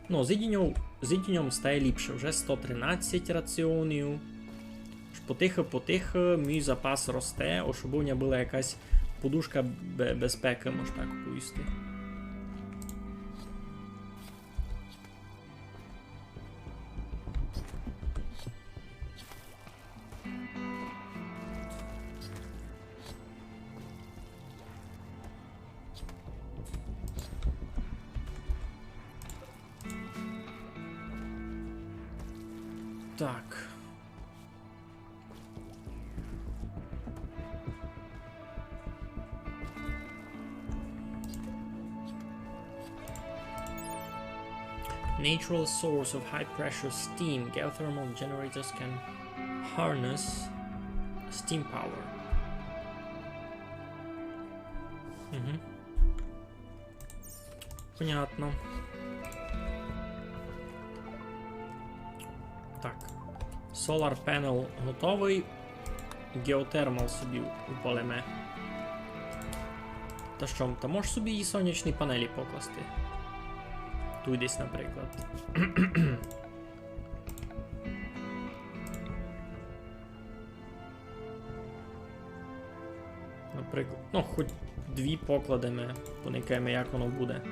Ну, з їдіньом, з їдіньом стає ліпше. Вже сто тринадцять раціонів. Ож потихы-потихы мій запас росте, ож обы у мене была якась подушка бе-, безпекы, мож так повісти. Так. Natural source of high pressure steam. Geothermal generators can harness steam power. Угу. Понятно. Так. Solar panel готовый. Geothermal собі упалиме. Та што, та можеш собі і сонячні панелі покласти? Туй десь, наприклад. Наприклад, ну, хоть дві покладеме, поникаєме, як воно буде.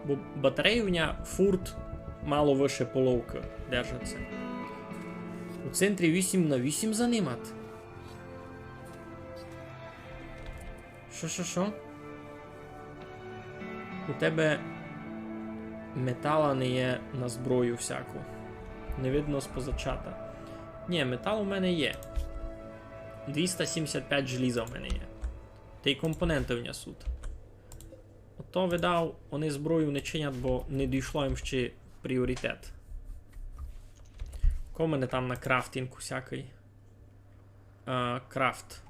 Бо батареї у ня фурт мало выше половкы держаться. У центрі вісім на вісім занимат. Шо, шо, шо? У тебе метала не є на зброю всяку. Не видно з-поза чата. Ні, метал у мене є. Двіста сімдесят пять желіза у мене є. Та й компоненты в ня суть. Ото, видав, они зброю не чинять, бо не дійшло їм ще пріоритет. Ко в мене там на крафтинг усякый? Е, крафт.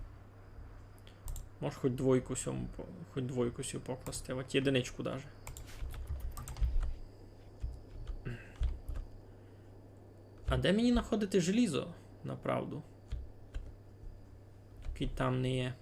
Мож хоть двойку сьому по-, хоть двойку сю покласти, от єдиничку даже. А де мені находити желізо, направду? Кідь там не є.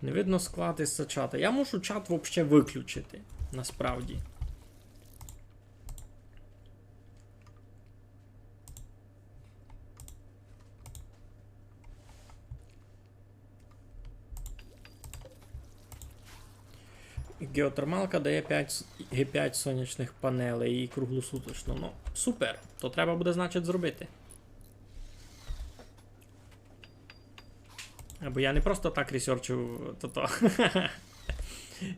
Не видно склад із чата. Я можу чат вообще выключити, насправді. Геотермалка дає пять с-, ге пять сонячных панелей і круглосуточно. Ну, супер. То треба буде, значить, зробити. Бо я не просто так ресерчив, то-то.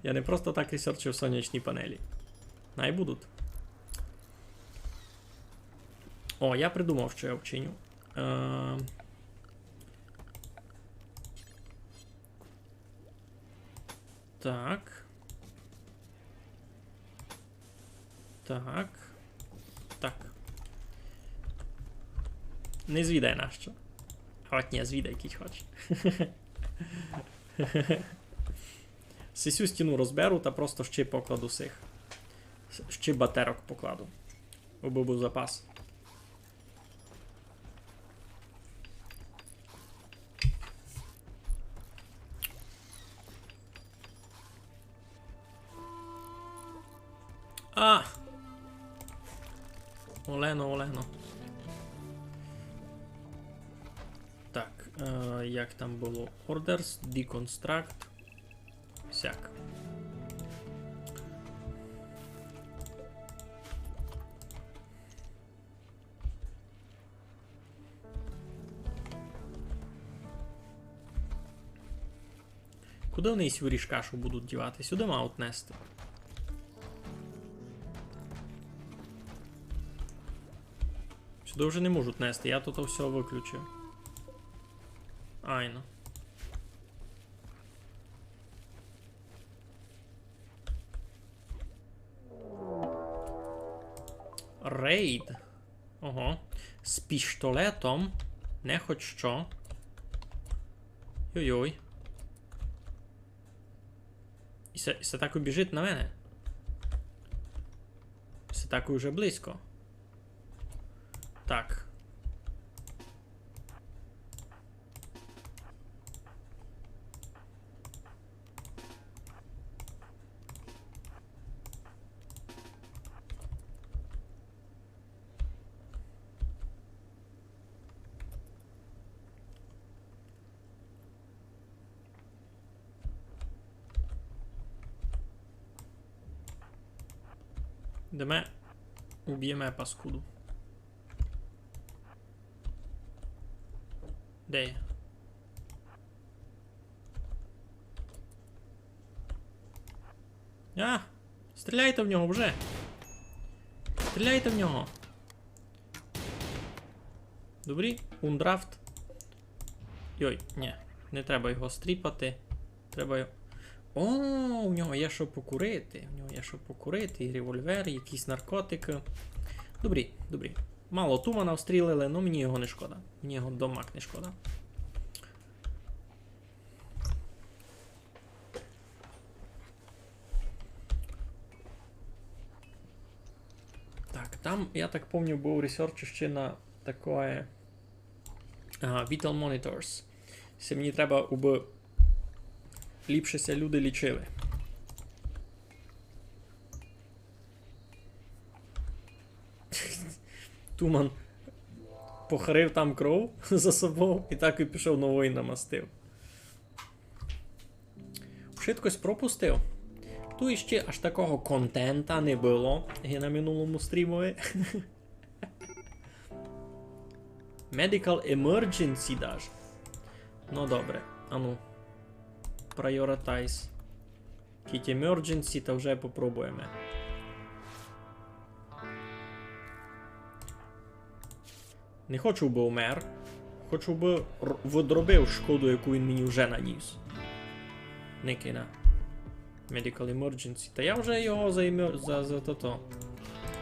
Я не просто так ресерчив сонячні панелі. Най будуть. О, я придумав, що я вчиню. Е, так. Так. Так. Не звідай нащо. От ні, звідай, кідь хоче. Сисю стіну розберу та просто ще покладу сих. Ще батерок покладу. Убы быв запас. А! Олено, Олено. Так, е, як там было? Orders, deconstruct. Сяк. Куды они сю ріжкашу будуть дівати? Сюды мають нести. Сюды вже не можуть нести, я тут всьо выключив. Айно. Рейд. Ого. З піштолетом. Не хоть што. Йой-йой. І се, і се так убіжить на мене. Се так уже близько. Так. Йдеме, уб'єме паскуду. Де є? А! Стріляйте в нього вже! Стріляйте в нього! Добрі, ундрафт. Йой, ні, не треба його стріпати. Треба його. О, у нього є що покурити. У нього є що покурити, і револьвер, і якісь наркотики. Добрі, добрі. Мало тумана встрілили, но мені його не шкода. Мені його домак не шкода. Так, там, я так помню, быв ресерч ще на такоє. Ага, Vital Monitors. Се мені треба, убы ліпше ся люди лічили. Туман похарив там кров за собов і так і пішов новый намастив. Швидкость пропустив. Ту іщи аж такого контента не было, як на минулому стрімови. Medical emergency даже. Ну добре, ану. Prioritize. Кідь emergency, та вже попробуєме. Не хочу, бы умер. Хочу, бы р-, відробив шкоду, яку він мені вже наніс. Никай на. Medical emergency. Та я вже його за, за, за тото.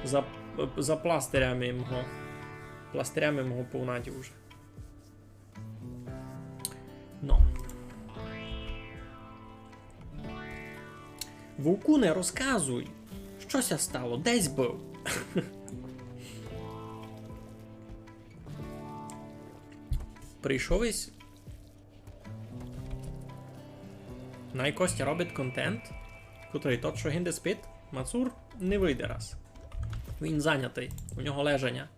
За, за пластирями його. Пластирями його повнадів уже. Но. Вовкуне, розказуй, што ся стало? Десь быв? Прийшов ись. Най Костя робить контент, котрый тот, што гинде спить, Мацур не выйде раз. Він занятый, у нього лежаня.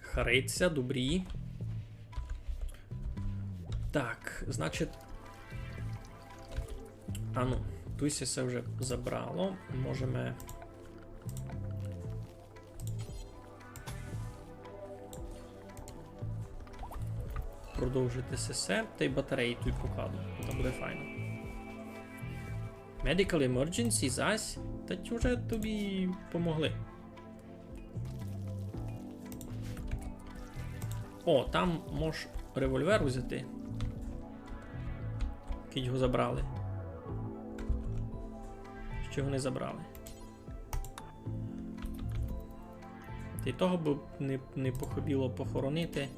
Харить ся, добрі. Так, значить. А ну, туй ся вже забрало. Можеме продовжити сесе, тай батареї туй покладу. То буде файно. Medical emergency зась, та ті вже тобі помогли. О, там мож револьвер узяти. Кідь його забрали. Ще його не забрали. Та й того бы не, не похыбіло похоронити.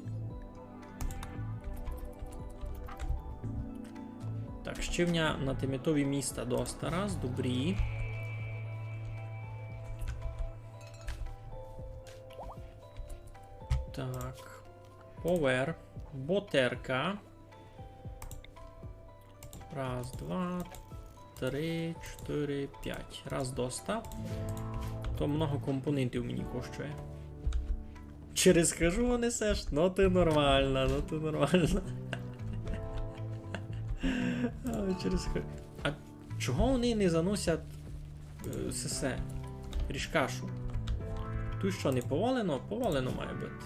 Так, ще в ня на тимитові міста доста раз, добрі. Так. Повер. Ботерка. Раз, два, три, чотири, пять. Раз доста. То много компонентів мені коштує. Через хижу вони сеш? Ну ты нормальна, ну ты нормальна. А, через хи-, а чого вони не заносять, е, сесе? Рішкашу. Туй што, не повалено? Повалено має быти.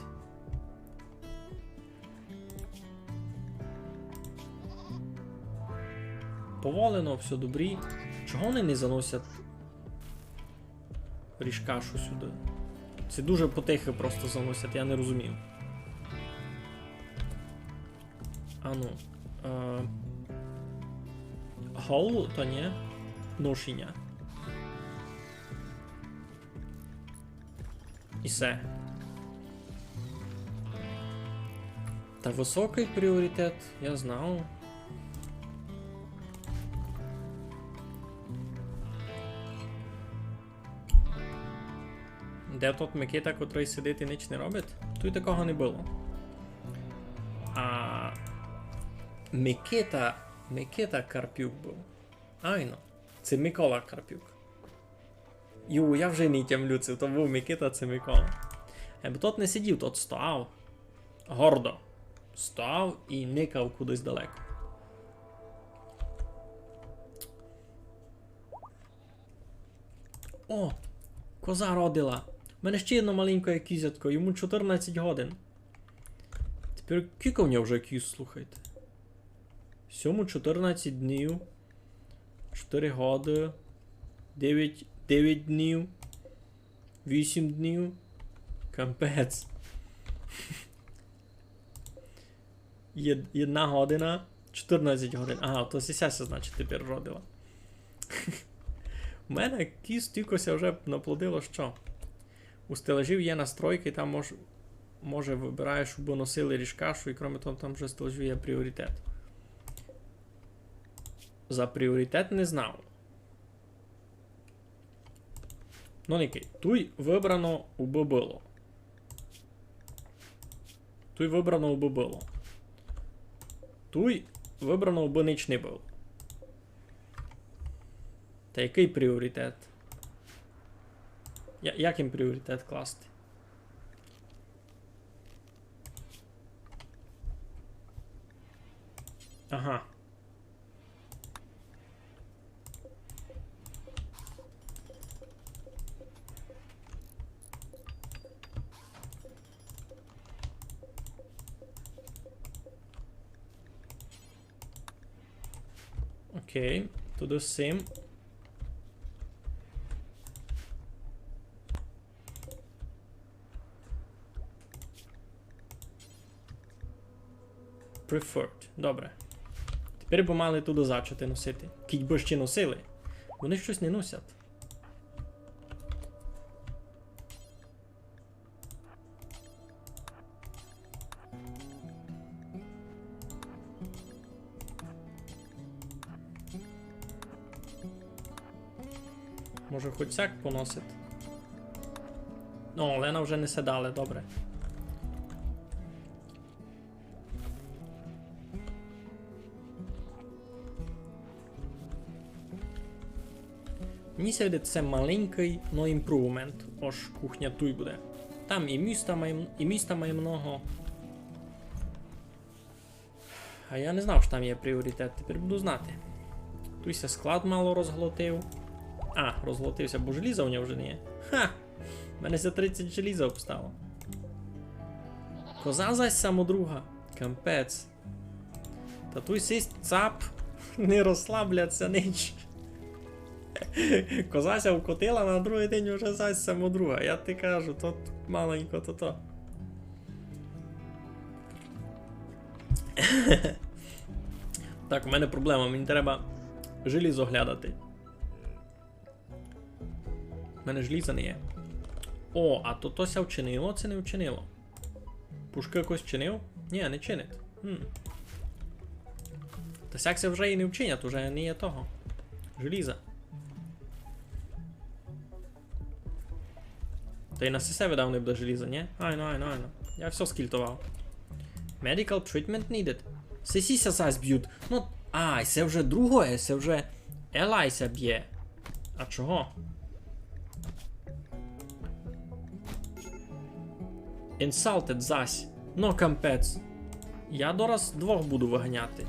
Повалено, всьо добрі. Чого вони не заносять рішкашу сюды? Се дуже потихы просто заносять, я не розумію. Ану. Е, гол, то ні. Ношеня. І всьо. Та высокый пріоритет, я знав. Де тот Микита, котрый сидить і ніч не робить? Туй такого не было. А Микита, Микита Карпюк быв. Айно. Се Микола Карпюк. Ю, я вже не тямлю, се то быв Микита, се Микола. Е, бо тот не сидів, тот стояв. Гордо. Стояв і никав кудись далеко. О, коза родила. У мене ще єдно маленьке кізятко, йому чотирнадцять годин. Тепер кілько в нього вже кіз, слухайте. Сьому чотирнадцять днів. Чотири годы. Девять, девять днів. Вісім днів. Капець. Є-, єдна година, чотирнадцять годин. Ага, то сися, значить, тепер родила. У мене кіз тілько ся вже наплодило, што? У стелажів є настройки, там мож-, може выбираєш, щоб носили рішкашу, і кроме того, там вже стелажів є пріоритет. За пріоритет не знав. Ну, никай. Туй выбрано, убы было. Туй выбрано, убы было. Туй выбрано, убы нич не было. Та якый пріоритет? Я-, як їм пріоритет класти? Ага. Окей, туды сим. Preferred. Добре. Тепер бы мали туды зачати носити. Кідь бы ще носили. Вони штось не носять. Може, хоть сяк поносить? Ну, Олена вже несе дале, добре. Мені ся видить, се маленькый, но, імпрувмент. Ож кухня туй буде. Там і міста має, і міста має много. А я не знав, што там є пріоритет, тепер буду знати. Туй ся склад мало розглотив. А, розглотив ся, бо желіза у нього вже не є. Ха! У мене ся тридцять желіза обстало. Коза зась самодруга. Капець. Та туй сись цап не розслаблять ся нич. Коза ся вкотила, на другый день уже зась самодруга. Я ти кажу, то маленько, то то. Так, у мене проблема, мені треба желізо глядати. У мене желіза не є. О, а то то ся вчинило, ци не вчинило? Пушкы якось чинив? Ні, не чинить. Хм. Та сяк ся вже і не вчинять, уже не є того. Желіза. Та й на сесе видав не буде желіза, ні? Айно, айно, айно. Я всьо скільтовав. Medical treatment needed. Сесі ся зась бють. Ну, а, се вже другоє, се вже Елай ся бє. А чого? Insulted зась. Ну, капець. Я дораз двох буду выганяти.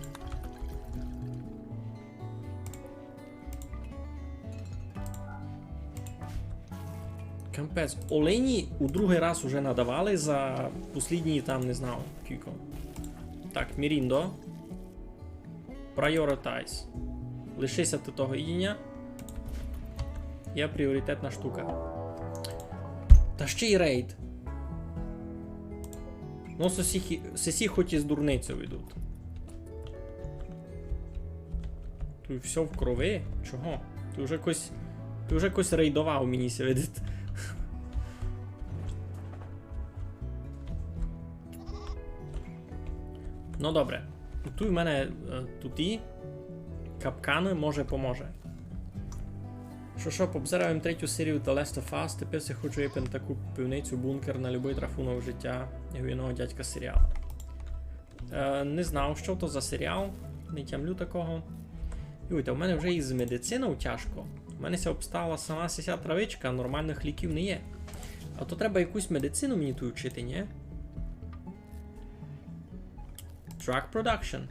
Капець. Олені у другый раз уже надавали за послідні, там, не знаю, кілько. Так, Міріндо. Prioritize. Лишися ти того їдіння. Є пріоритетна штука. Та ще й рейд. Ну, сесі, сесі хоч із дурницею йдуть. Туй всьо в крови? Чого? Ты вже якось, ты вже якось рейдовав, мені ся видить. Ну добре. Туй в мене, е, туті капканы, може, поможе. Што, што, пообзирав им третю серію The Last of Us, тепер ся хочу єпен таку пивницю, бункер на любый трафунок життя, як у єдного дядька серіал. Е, не знав, што то за серіал, не тямлю такого. Юй, та в мене вже із медицинов тяжко. У мене ся обстала сама сися травичка, нормалных ліків не є. А то треба якусь медицину мені туй вчити, ні? Drug production.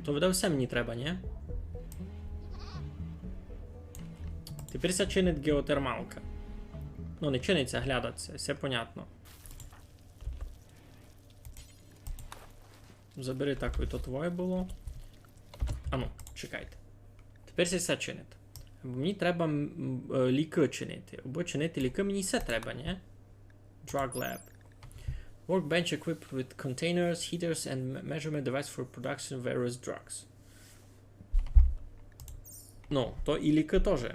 То видав всьо мені треба, ні? Тепер ся чинить геотермалка. Ну, не чинить ся, глядать ся, всьо понятно. Забери так, то твоє было. Ану, чекайте. Тепер ся всьо чинить. Бо мені треба, м, м, е, лікы чинити. Або чинити лікы мені всьо треба, ні? Drug lab. Workbench equipped with containers, heaters and me-, measurement device for production of various drugs. Ну, то і лікы тоже.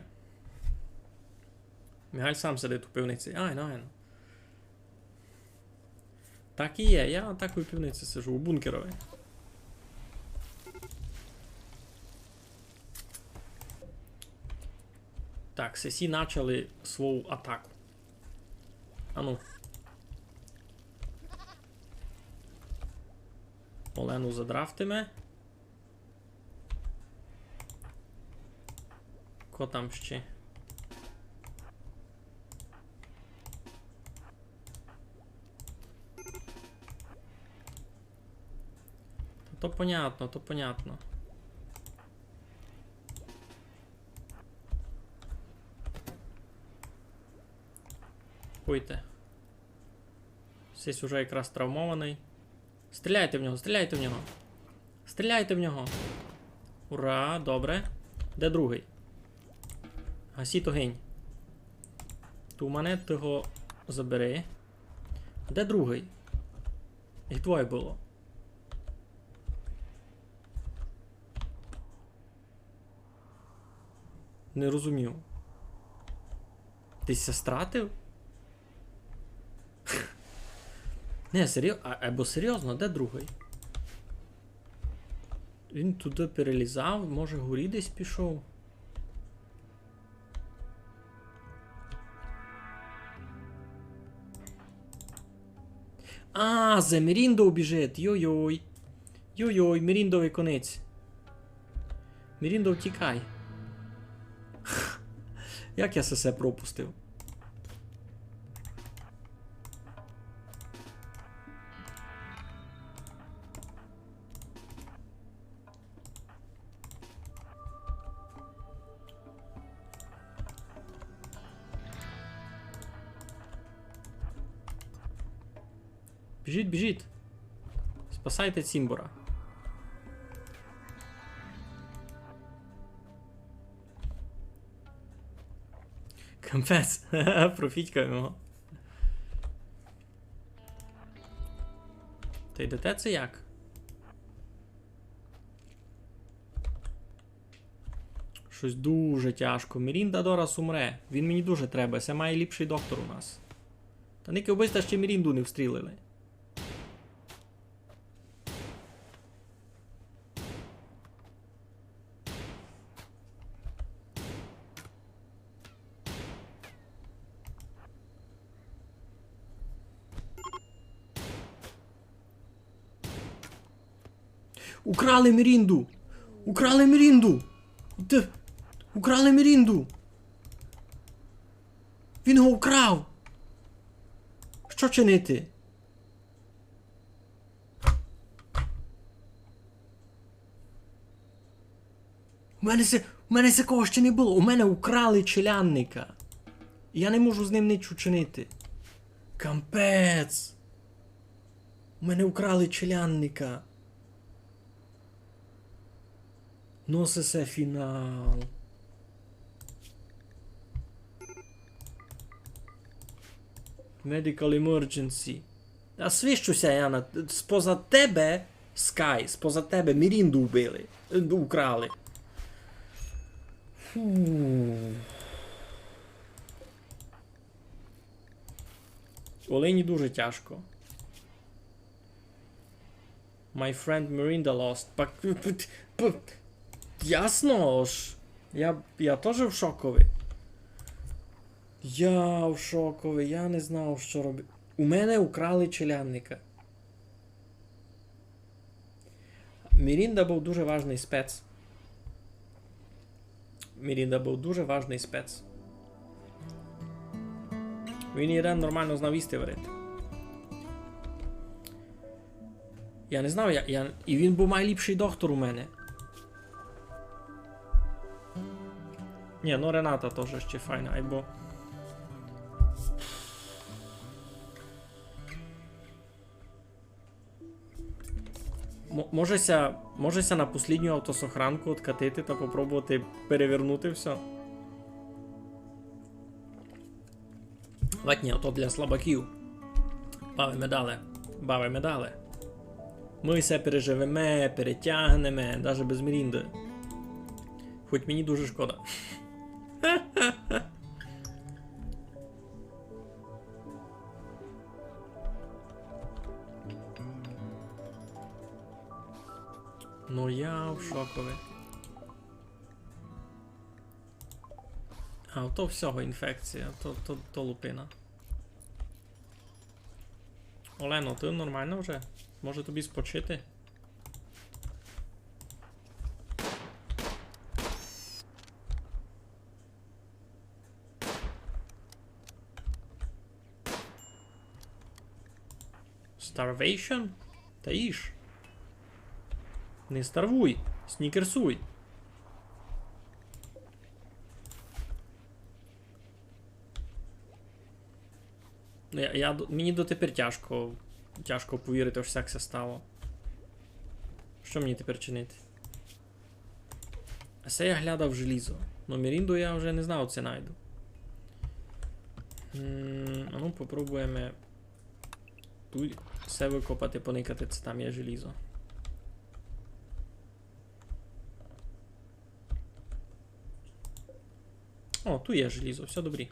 Мігаль сам сидить у пивниці. Айно, айно. Так і є, я так у пивниці сижу, у бункерови. Так, сесі начали свою атаку. Ану. Олену задрафтиме. Ко там ще? Та то понятно, то понятно. Пойте. Сись уже якраз травмованый. Стріляйте в нього, стріляйте в нього. Стріляйте в нього. Ура, добре. Де другый? Гасіть огинь. Тумане, ты го забери. Де другый? Їх двоє было. Не розумію. Ты ся стратив? Не, серйо-, а, або серйозно, де другый? Він туды перелізав, може, горі десь пішов? А, за Міріндов біжить, йой-йой. Йой-йой, Міріндовый конець. Міріндов, тікай. Як я се всьо пропустив? Біжіть, біжіть. Спасайте цімбора. Капець. Профітькаємо. Та йдете це як? Штось дуже тяжко. Мірінда дораз умре. Він мені дуже треба. Се майліпшый доктор у нас. Та никай, убы сьте ще Мірінду не встрілили. Украли Мірінду! Украли Мірінду! Де? Украли Мірінду! Він го украв! Што чинити? У мене се, у мене сякого ще не было. У мене украли челядника. Я не можу з ним нич учинити. Капець! У мене украли челядника. Но се, се фінал. Medical emergency. А свищу ся, Яна, споза тебе, Скай, споза тебе Мірінду вбили, е, украли. Фу. Олені дуже тяжко. My friend Mirinda lost. Пак, п-, п-, п-, ясно ж. Я, я тоже в шокови. Я в шокови, я не знав, што робити. У мене украли челядника. Мірінда быв дуже важный спец. Мірінда быв дуже важный спец. Він єден нормално знав їсти варити. Я не знав, я, я, і він быв майліпшый доктор у мене. Ні, ну Рената тоже ще файна, айбо. М-, може ся, може ся на послїдню автосохранку откатити та попробовати перевернути всьо? Вать ні, то для слабаків. Бавиме дале. Бавиме дале. Мы всьо переживеме, перетягнеме, даже без Мірінды. Хоть мені дуже шкода. Ну я в шокови. А, то всього інфекція, то, то, то лупина. Олено, ты нормално вже? Може тобі спочити? Starvation? Та їж. Не старвуй, снікерсуй. Я, я, д-, мені дотепер тяжко, тяжко повірити, ож сяк ся стало. Што мені тепер чинити? А се я глядав желізо. Но Мірінду я вже не знав, ци найду. М, а ну, попробуєме туй все выкопати, поникати, ци там є желізо. О, туй є желізо, всьо добрі.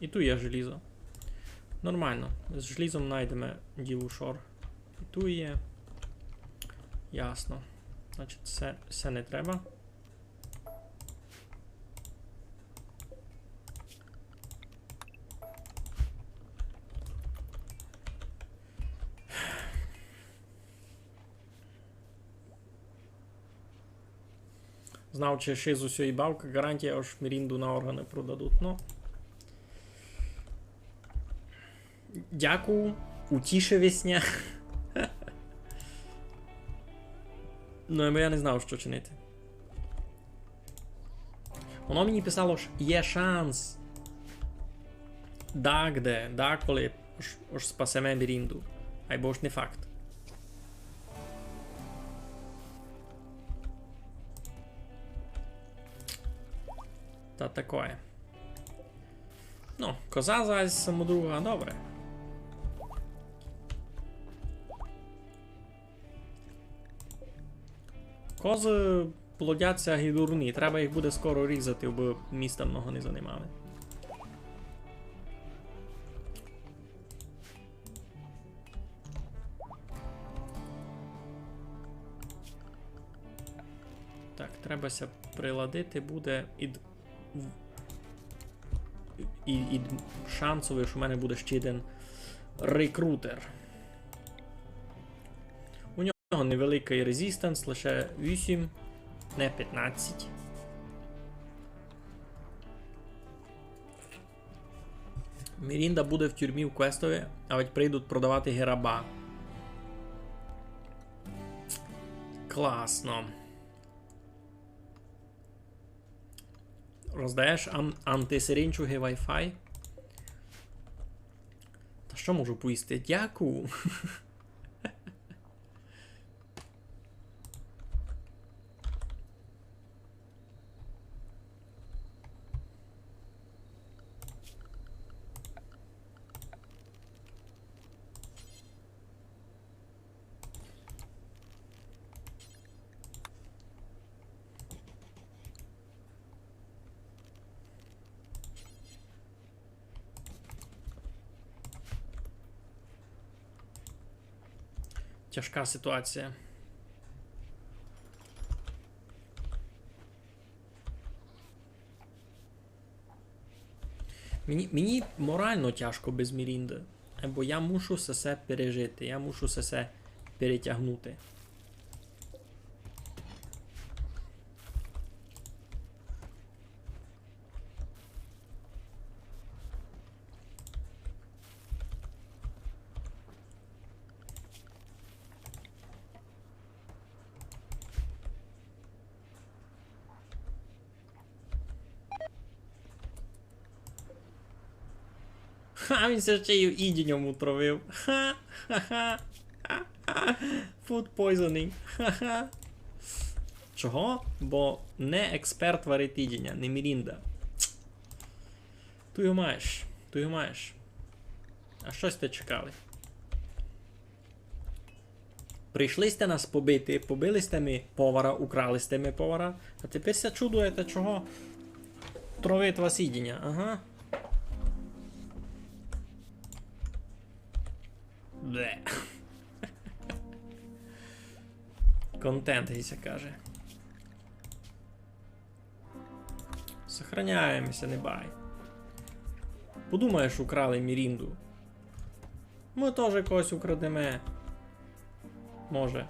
І туй є желізо. Нормално. З желізом найдеме діло шор. І туй є. Ясно. Значить, се, се не треба. Знав, ци ще з усьої бавкы гарантія, ож Мірінду на органы продадуть, но. Дякую, утішив ся. Ну, я не знав, што чинити. Воно мені писало, ож є шанс. Дагде, даколи, ож, ож спасеме Мірінду. Айбо ож не факт. Та такоє. Ну, коза зась самодруга, добре. Козы плодяться ги дурні, треба їх буде скоро різати, абы міста много не занимали. Так, треба ся приладити буде ид, і, ид шансови, што в мене буде ще один рекрутер. У нього невеликый резистанс, лише вісім, не пятнадцять. Мірінда буде в тюрмі в квестови, а ведь прийдуть продавати ги раба. Класно. Роздаєш ан-, антисиринчуги Wi-Fi? Та што можу повісти? Дякую. Тяжка ситуація. Мені, мені морално тяжко без Мірінды, бо я мушу се, се пережити, я мушу се, се перетягнути. Ха, він ся ще й їдінням утровив. Ха, ха, ха. Food poisoning. Ха-ха. Чого? Бо не експерт варить їдіня, не Мірінда. Ты його маєш, ты його маєш. А што сьте чекали? Прийшли сьте нас побити, побили сьте ми повара, украли сьте ми повара, а тепер ся чудуєте, чого тровить вас їдіня, ага. Бле. Контент, ги ся каже. Сохраняєме ся, не бай. Подумаєш, украли Мірінду. Мы тоже когось украдеме. Може.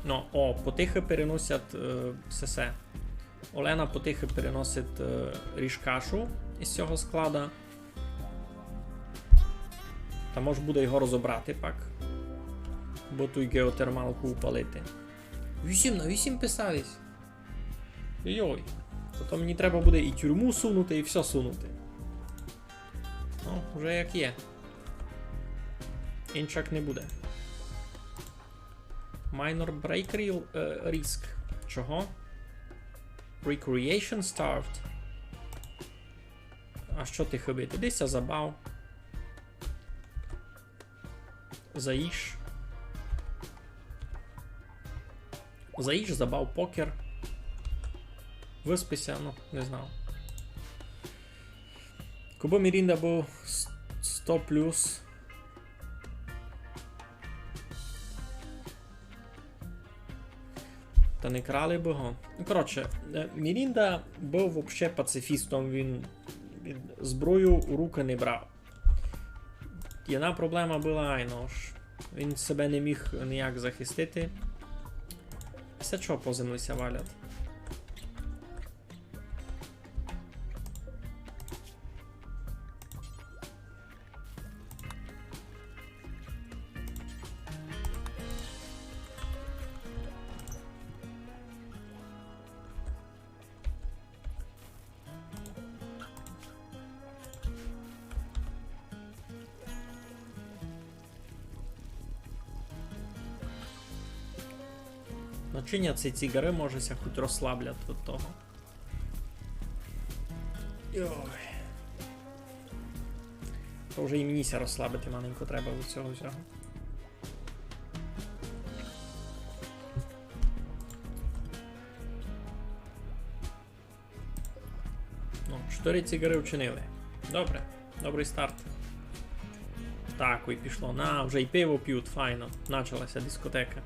Ну, о, потихы переносять, е, сесе. Олена потихы переносить, е, ріжкашу із сього склада. Та мож буде його розобрати пак. Бо туй геотермалку упалити. Вісім на вісім писались. Йой. То, то мені треба буде і тюрму сунути, і всьо сунути. Ну, вже як є. Інчак не буде. Minor break re-, е, risk. Чого? Recreation starved. А што ти хыбити? Десь ся забав. Заїж. Заїж, забав, покер. Выспи ся, ну, не знав. Кобы Мірінда быв с-, сто плюс. Та не крали бы го. Ну, коротше, е, Мірінда быв вообще пацифістом, він, він зброю у рукы не брав. Єдна проблема была, айно ж. Він себе не міг ніяк захистити. Се чого по землі ся валять? Чинять ці цигары, може, ся хоть розслаблять від того. Йой. То вже і мені ся розслабити маленько треба від цього всього. Ну, чотири цигары вчинили. Добре, добрый старт. Так, ой, пішло. На, вже й пиво пють, файно. Началася дискотека.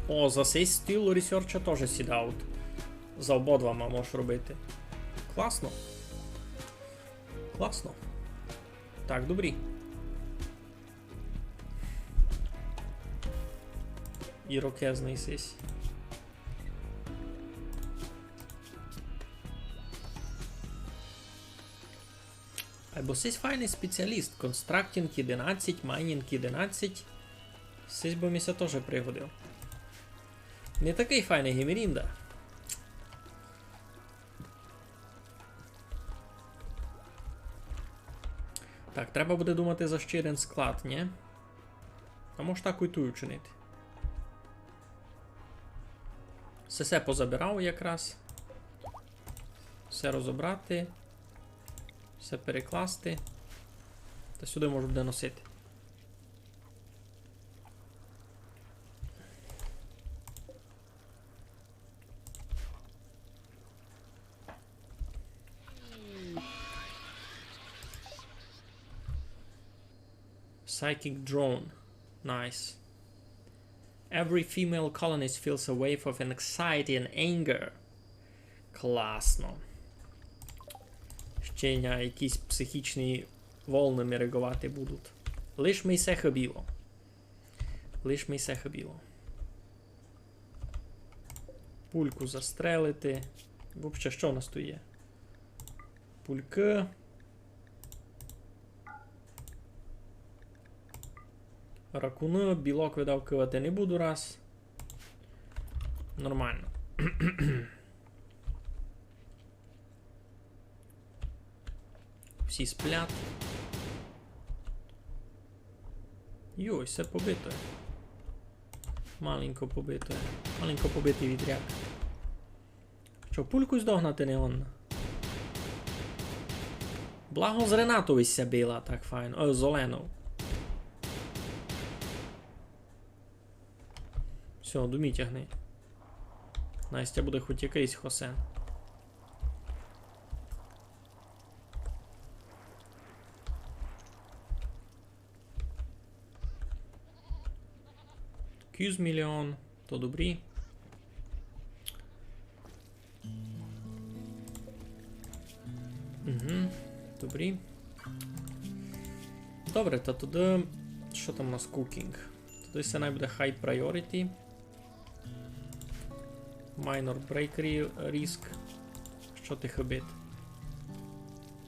О, за сей стіл ресерча тоже сідають. За обидвома можеш робити. Класно. Класно. Так, добрі. Ірокезный сись. Айбо сись файный спеціаліст. Constructing одинадцять, Mining одинадцять. Сись бы ми ся тоже пригодив. Не такый файный, ги Мірінда. Так, треба буде думати за ще єден склад, нї? А може так і туй учинити. Все, все позабирав якраз. Все розобрати. Все перекласти. Та сюди можу буде носити. Psychic drone. Nice. Every female colonist feels a wave of anxiety and anger. Класно. Ще ня якісь психічні волны ми реаґовати будуть. Лиш ми се хыбіло. Лиш ми се хыбіло. Пульку застрелити. Вообще, што у нас туй є? Пулькы. Ракуны, білок выдавкувати не буду раз. Нормално. Всі сплять. Йой, всьо побито. Маленько побито. Маленько побитый вітряк. Што, пульку здогнати не годна? Благо з Ренатов ся била так файно. Е, з Оленов. Всьо, домі тягни. Настя буде хоть якыйсь хосен. Кюз мільйон, то добрі. Угу, добрі. Добре, та туды, што там у нас, cooking? Туды ся най буде high priority. Minor break ri-, risk. Што ти хыбить?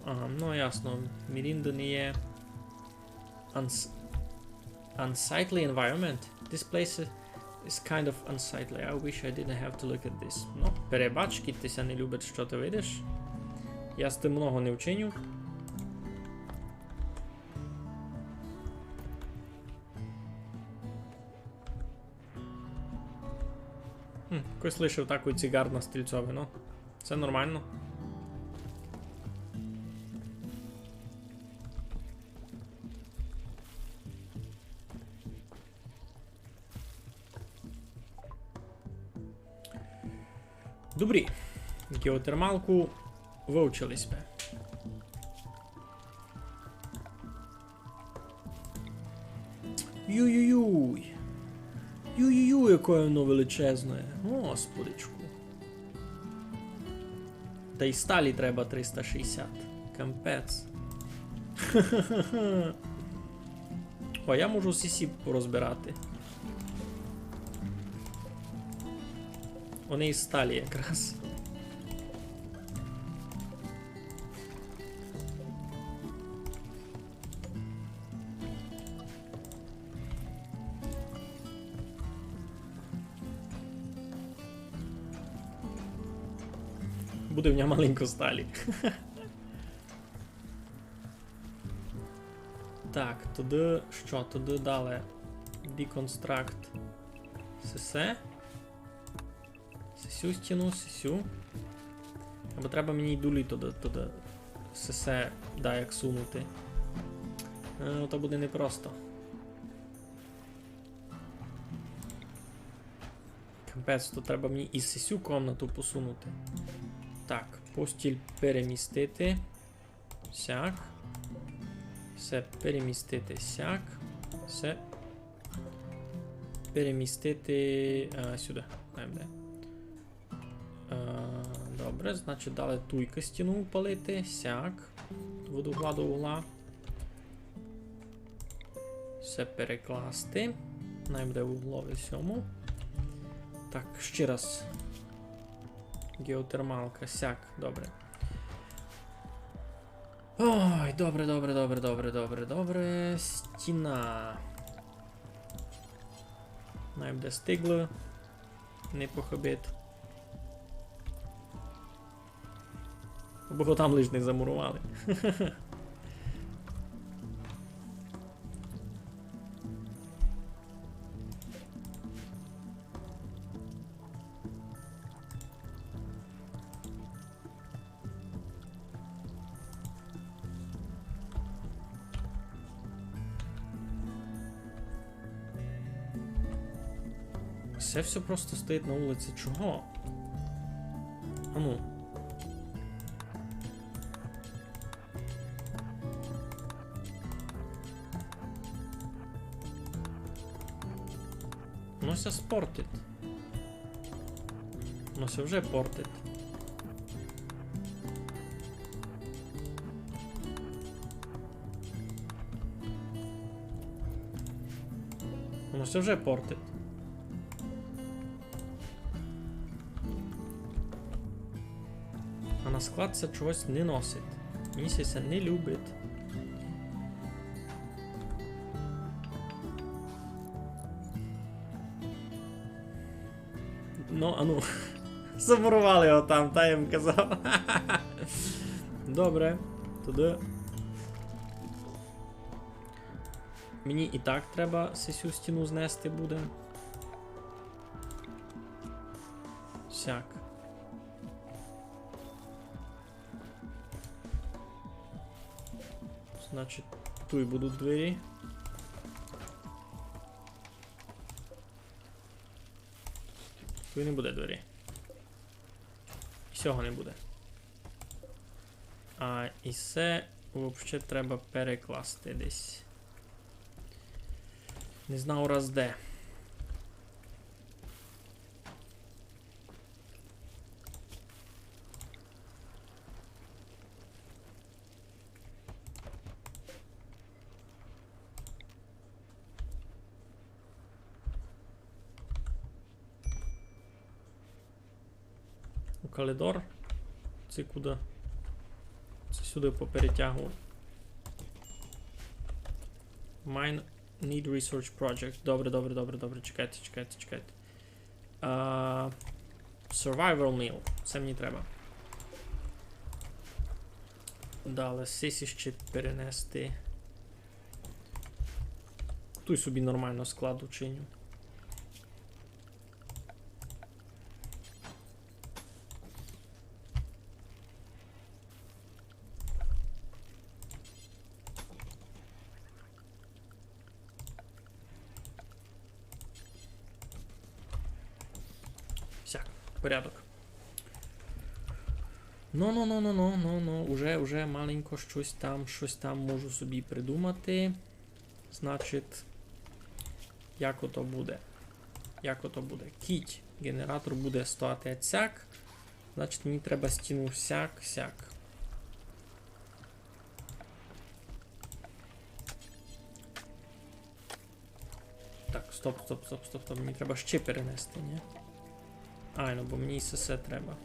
Ага, ну ясно. Мірінда не є. Uns-, unsightly environment. This place is kind of unsightly. I wish I didn't have to look at this. Ну, перебач, кідь ти ся не любить, што ти видиш. Я з тым много не вчиню. Хм, хтось лишив таку цигар на стільцови, ну. Се нормално. Добрі. Геотермалку вывчили сьме. Юй-юй-юй. Юй-юй-юй, якоє воно величезне. Господичку. Та й сталі треба триста шістдесят. Капець. О, я можу сі сі порозбирати. Они із сталі якраз. Буде в нього маленько сталі. Так, туды што? Туды далі. Deconstruct. Сесе. Сесю стіну, сесю. Або треба мені й дулі туды, туды. Сесе, да, як сунути. Е, то буде непросто. Капець, то треба мені і сесю комнату посунути. Так, постіль перемістити. Сяк. Се перемістити сяк. Се перемістити, е, сюды. Най буде. Е, добре, значить, далі туйка стіну упалити. Сяк. Від угла до угла. Се перекласти. Най буде в углови сьому. Так, ще раз. Геотермалка, сяк, добре. Ой, добре, добре, добре, добре, добре, добре. Стіна. Най буде стигло. Не похибить. Бо го там лиш не замурували. Се всьо просто стоїть на улици. Чого? Ану. Воно ся спортить. Воно ся вже портить. Воно ся вже портить. А на склад ся чогось не носить. Мені ся не любить. Ну, ану. Замурували його там, та я їм казав. Добре, туды. Мені і так треба сесю стіну знести буде. Сяк. Значить, туй будуть двері. Туй не буде двері. І сього не буде. А, і се вообще треба перекласти десь. Не знав раз де. Калідор. Се куды? Се сюды поперетягував. Mine need research project. Добре, добре, добре, добре. Чекайте, чекайте, чекайте. А, survival meal. Се мені треба. Далі сись ще перенести. Туй собі нормално склад учиню. Всяк, порядок. Ну, ну, ну, ну, ну, ну, ну, уже, уже маленько штось там, штось там можу собі придумати. Значить, як ото буде? Як ото буде? Кідь генератор буде стояти сяк, значить, мені треба стіну сяк, сяк. Так, стоп, стоп, стоп, стоп, стоп. Мені треба ще перенести, ні? Айно, бо мені се, се треба.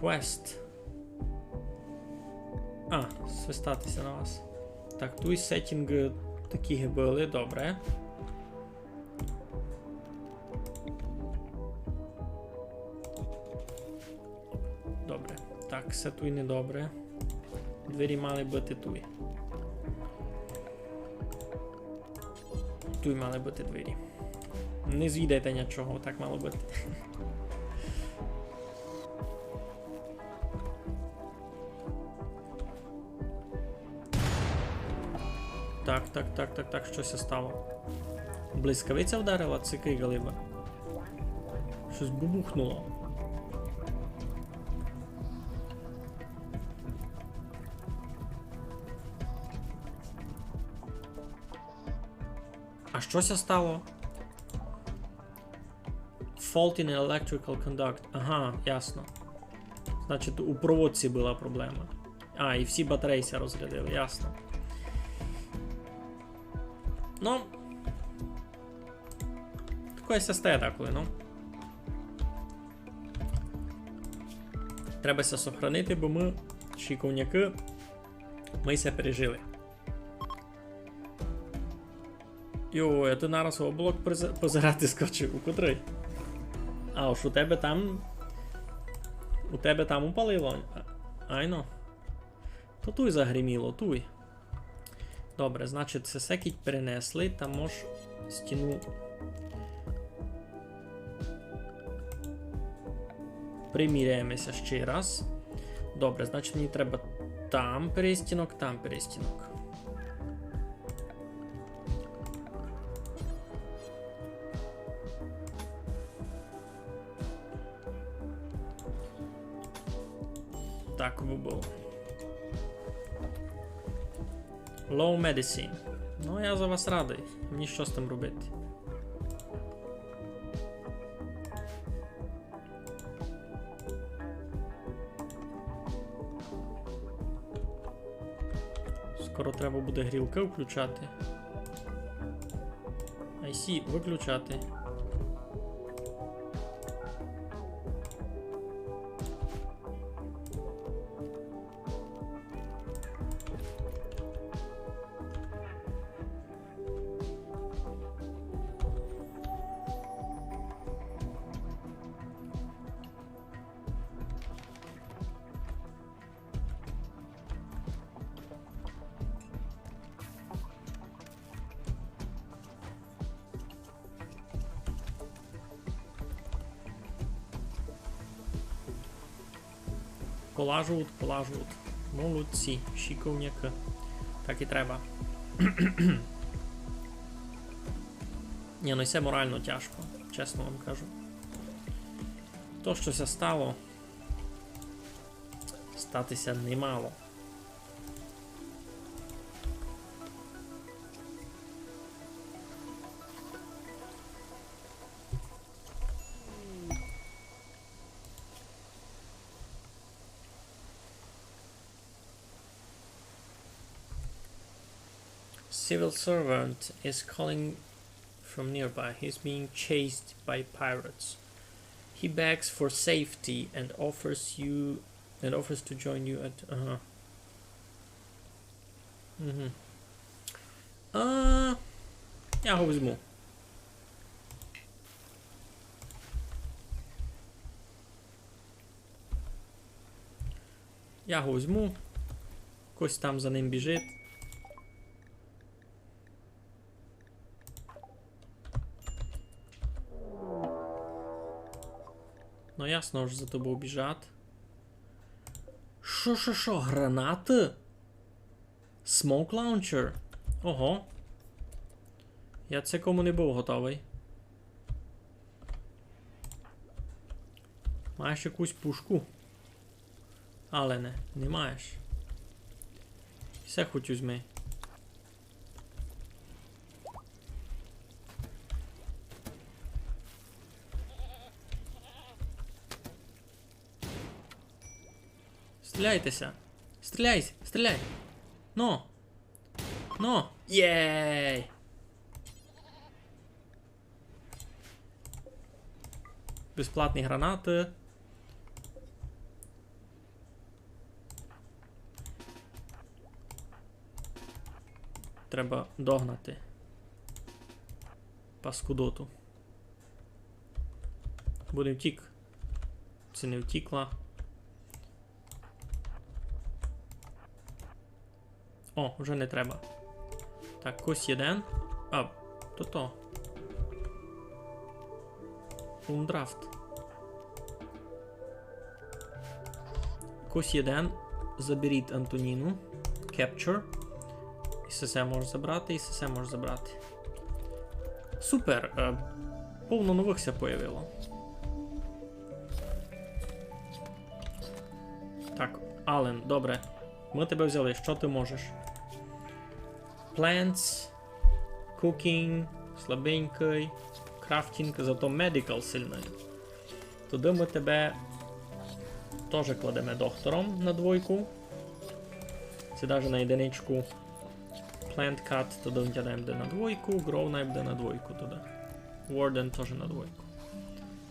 Квест. А, свистати ся на вас. Так, туй сеттінґы такі ги были, добре. се туй недобре. Двері мали быти туй. Туй мали быти двері. Не звідайте нічого, так мало быти. Так, так, так, так, так, што ся стало? Блискавиця вдарила, ци кый галиба? Штось бубухнуло. А што ся стало? Fault in electrical conduct. Ага, ясно. Значить, у проводці была проблема. А, і всі батареї ся розрядили, ясно. Ну, такоє ся стає деколи, ну. Треба ся сохранити, бо мы, шиковнякы, мы ся пережили. Йой, а ты нараз у облак поза-, позирати скочив. У котрый? А, ож у тебе там, у тебе там упалило? А, айно. То туй загриміло, туй. Добре, значить, се всяк перенесли, та мож стіну Приміряєме ся ще раз. Добре, значить, мені треба там перестінок, там перестінок. Так бы было. Low medicine. Ну, я за вас радый. Мені што з тым робити? Скоро треба буде грілкы включати. I see, выключати. Колажують, колажують. Молодці, шиковнякы. Так і треба. Ні, ну, се морално тяжко, чесно вам кажу. То, што ся стало, стати ся не мало. Civil servant is calling from nearby. He's being chased by pirates. He begs for safety and offers you, and offers to join you at, ага. Угу. А, я го возьму. Я го возьму. Хтось там за ним біжить. Ну, ясно, ож за тобов біжать. Шо, шо, шо, гранаты? Smoke launcher? Ого. Я ци кому не быв готовый. Маєш якусь пушку? Алане, не маєш. Всьо хоть возьми. Стріляйте ся. Стріляй, стріляй. Но. Но. Єй. Безплатні гранаты. Треба догнати паскудоту. Бо не втік. Ци не втікла. О, вже не треба. Так, кось єден. А, то то. Undràft. Кось єден. Заберіть Антоніну. Capture. І сесе можеш забрати, і сесе можеш забрати. Супер. Е, повно новых ся появило. Так, Ален, добре. Мы тебе взяли. Што ты можеш? Plants, cooking, слабенькый, crafting, зато medical сильный. Туды мы тебе тоже кладеме доктором на двойку. Се даже на єдиничку. Plant cut, туды мы тя даєме буде на двойку, grow най буде на двойку туды. Warden тоже на двойку.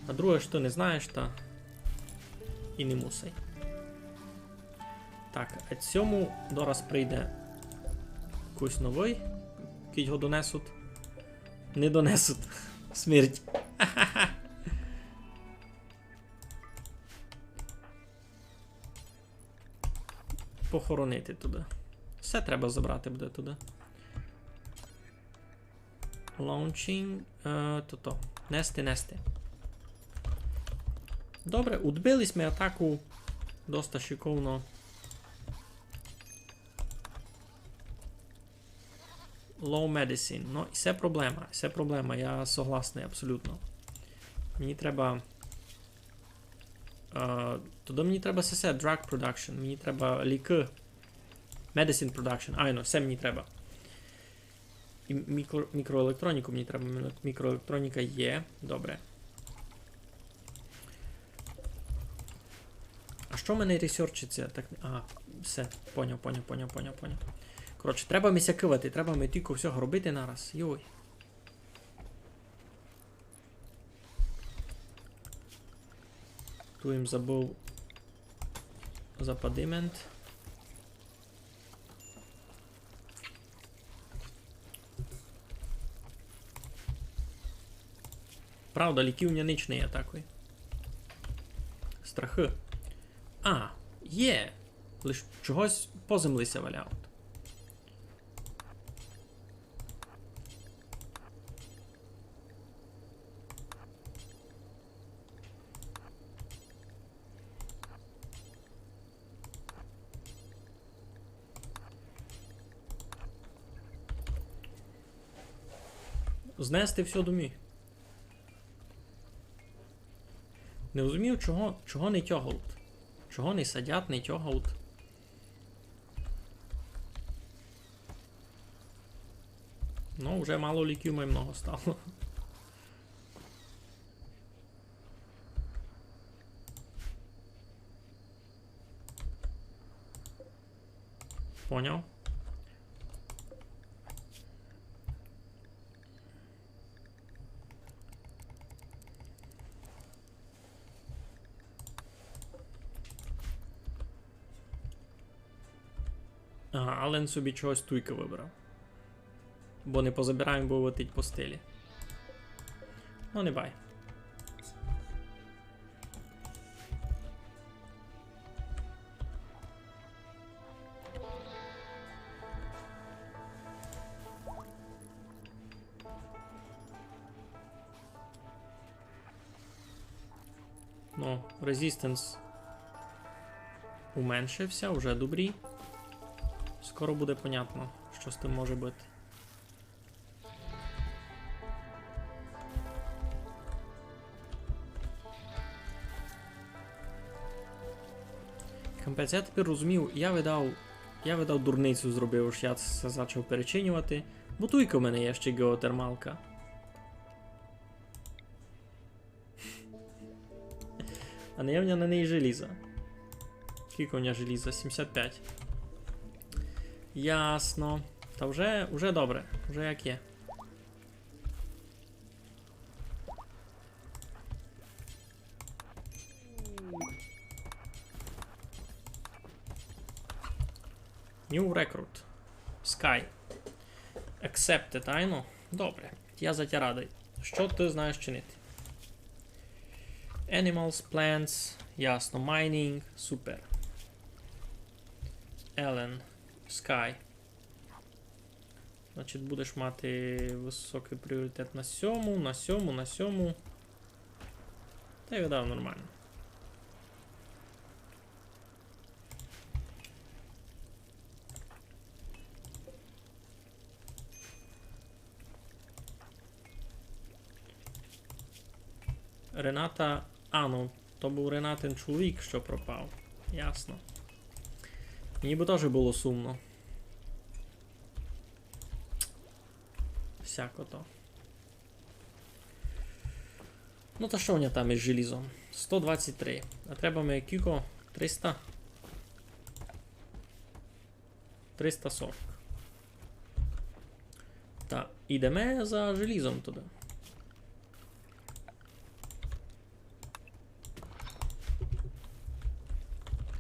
А друге, што не знаєш, та і не мусай. Так, а сьому дораз прийде якыйсь новый, кідь го донесуть. Не донесуть. Смерть. Похоронити туды. Всьо треба забрати буде туды. Launching. Е, то-то. Нести, нести. Добре, удбили сьме атаку. Доста шиковно. Low medicine. Ну, і се проблема, і се проблема, я согласный абсолютно. Мені треба, е, туды мені треба сесе, drug production, мені треба лікы. Medicine production, айно, се мені треба. І мікро-, мікроелектроніку мені треба, мі-, мікроелектроніка є, добре. А што в мене ресерчиться? Так, а, всьо, поняв, поняв, поняв, поняв, поняв. Коротше, треба ми ся кывати, треба ми тілько всього робити нараз. Йой. Туй им забыв за падимент. Правда, ліків у мене нич не є такої. Страхы. А, є. Лиш чогось по землі ся валяють. Знести всьо домі. Не розумію, чого, чого не тягають. Чого не садять, не тягають. Ну, вже мало ліків май много стало. Поняв. Ага, Ален собі чогось туйка выбрав. Бо не позабираєме, бо летить по стелі. Ну, не бай. Ну, resistance уменшився, уже добрі. Скоро буде понятно, што з тым може быти. Капець, я тепер розумію, я видав, я видав дурницю зробив, ож я се зачав перечинювати, бо туйка в мене є ще геотермалка. А не є в мене на неї желіза. Скільки у мене желіза? Сімдесят пять. Ясно. Та вже, вже добре, вже як є. New recruit. Sky. Accepted, айно. Добре. Я за тя радый. Што ты знаєш чинити? Animals, plants, ясно. Mining, супер. Елен, Sky. Значить, будеш мати высокый пріоритет на сьому, на сьому, на сьому. Та й видав нормално. Рената, а, ну, то быв Ренатин чоловік, што пропав. Ясно. Мені бы тоже было сумно. Всяко то. Ну та што в ня там из желізом? Сто двадцять три. А треба ми кілько? Триста? Триста сорок. Та, ідеме за желізом туды.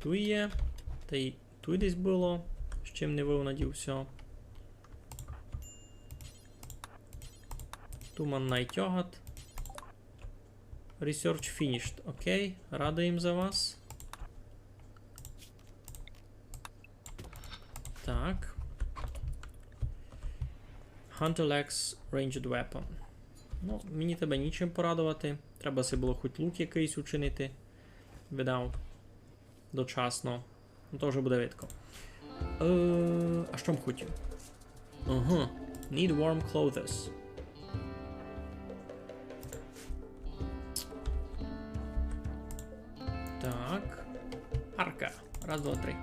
Туй є. Та й туй десь было. З чим не вывнадів всьо. Туман найтягат. Research finished. Окей, радый им за вас. Так. Hunter lacks ranged weapon. Ну, мені тебе нічим порадовати. Треба си было хоть лук якыйсь учинити. Видав. Дочасно. Ну, то вже буде видко. Е, а што м хотів? Ага. Need warm clothes. Так. Арка. Раз, два, три.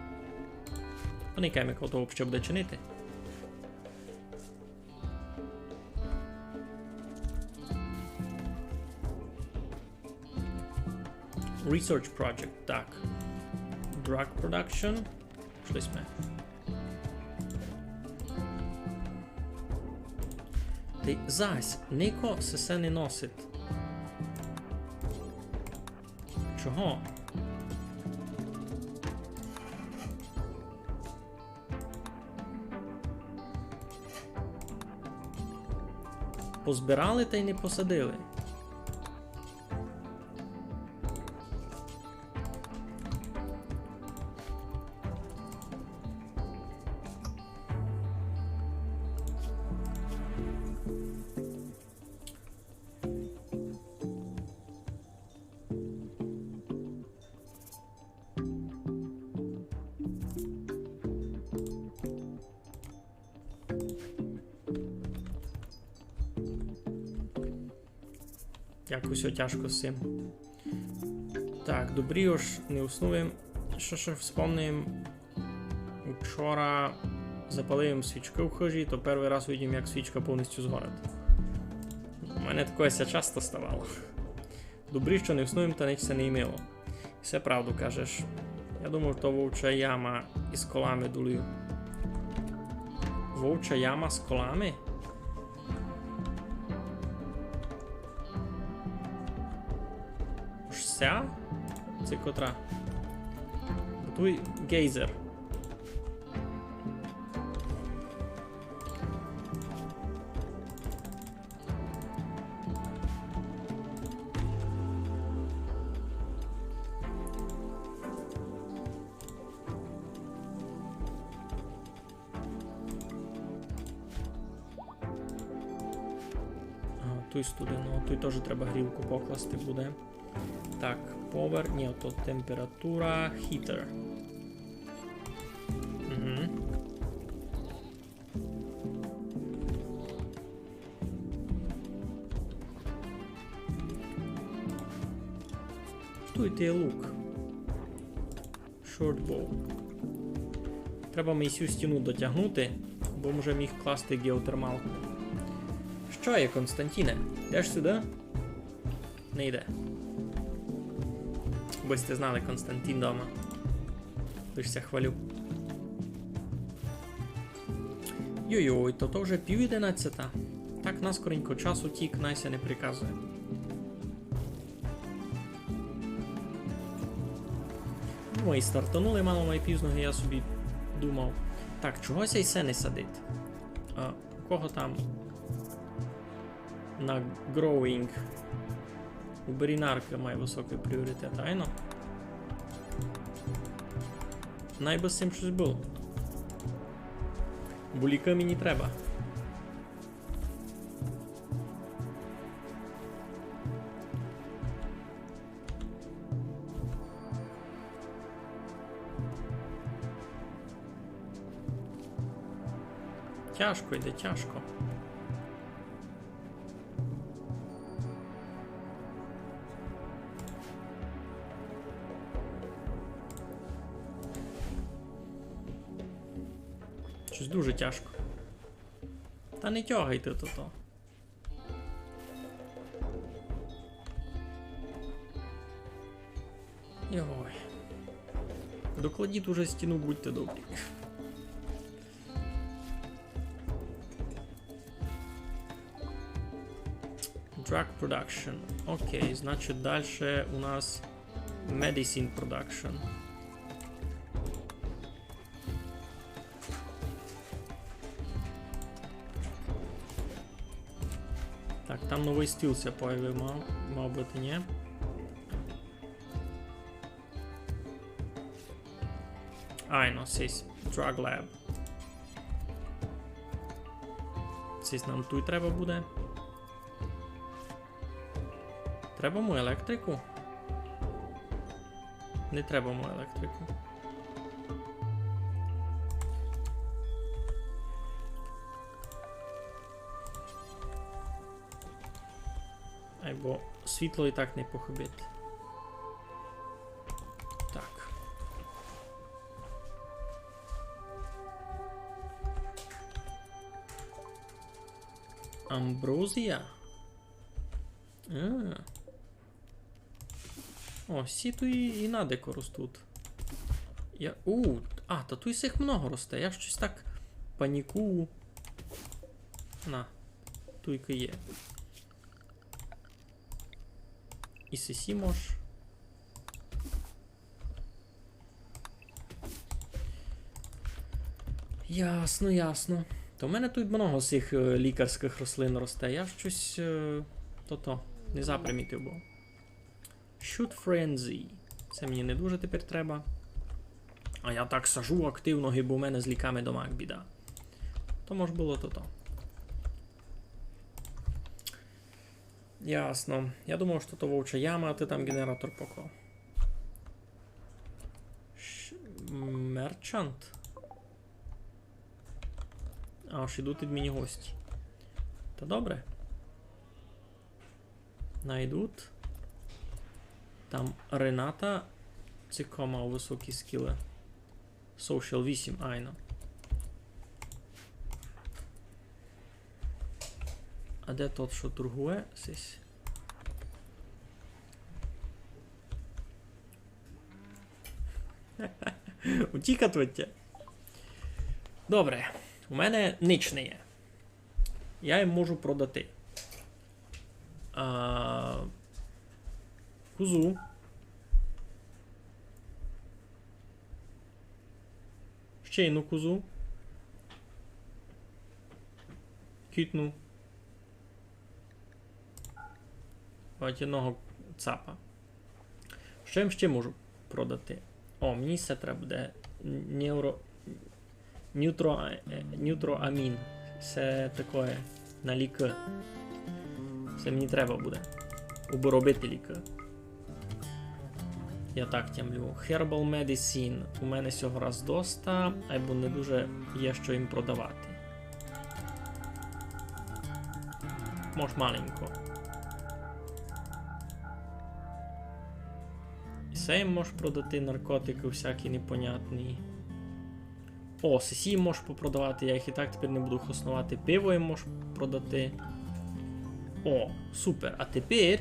Поникаєме, кого то вообще буде чинити. Research project, так. Drug production. Пішли сьме. Та й зась, нико сесе не носить. Чого? Позбирали та й не посадили. Якось тяжко з цим. Так, добрі, ож не уснув им. Што ще вспомнив? Учора запалив им свічкы в хыжі, то первый раз видів, як свічка повністю згорить. У мене такоє ся часто ставало. Добрі, што не вснув им, та нич ся не имило. Всьо правду кажеш. Я думав, то вовча яма из колами долів. Вовча яма з колами? Ож ся? Се котра? Туй гейзер. Ага, туй студено, туй тоже треба грілку покласти буде. Так, power, ні, то температура, heater. Угу. Туй ти лук. Short bow. Треба ми сю стіну дотягнути, бо м уже міг класти геотермалку. Што є, Константине? Йдеш сюды? Не йде. Бы сьте знали, Константин дома. Лиш ся хвалю. Йой-йой, то, то вже пів одинадцята. Так наскоренько час утік, най ся не приказує. Ну, і стартанули мало май пізно, я собі думав. Так, чого ся й се не садить? А, у кого там? На growing. У Берінарки має высокый пріоритет, айно. Най бы з сим штось было. Бо лікы мені треба. Тяжко йде, тяжко. Щось дуже тяжко. Та не тягайте то, то. Йой. Докладіть уже стіну, будьте добрі. Drug production. Окей, значить, дальше у нас medicine production. Так, там новый стіл ся появив, мав, мав быти, нї? Айно, сись, drug lab. Сись нам туй треба буде. Треба му електрику? Не треба му електрику. Айбо світло і так не похибить. Так. Амброзія? А. О, сі туй і, і на деко ростуть. Я, у, а, та туй сих много росте. Я щось так панікую. На, туйка є. І сисі мож. Ясно, ясно. То в мене туй много сих, е, лікарськых рослин росте. Я щось, е, то-то, не запримітив быв. Shoot Frenzy. Се мені не дуже тепер треба. А я так сажу активно, гибы у мене з ліками дома біда. То мож было то-то. Ясно. Я думав, што то вовча яма, а ты там ґенератор поклав. Ш-, мерчант? А, ож ідуть ид мені гості. Та добре. Найдуть. Там Рената. Цікаво, мав высокі скілы. Social вісім, айно. А де тот, што торгує? Сись. Утікать од тя. Добре, у мене нич не є. Я їм можу продати. А, козу. Ще одну козу. Кітну. От одного цапа. Што їм ще можу продати? О, мені се треба буде. Нюро-, нютро-, е, нютроамін. Се такоє на лікы. Се мені треба буде. Убы робити лікы. Я так тямлю. Herbal medicine. У мене сього раз доста, айбо не дуже є што їм продавати. Мож маленько. І се їм мож продати, наркотикы всякі непонятні. О, сесі мож попродавати, я їх і так тепер не буду хосновати. Пиво їм мож продати. О, супер. А тепер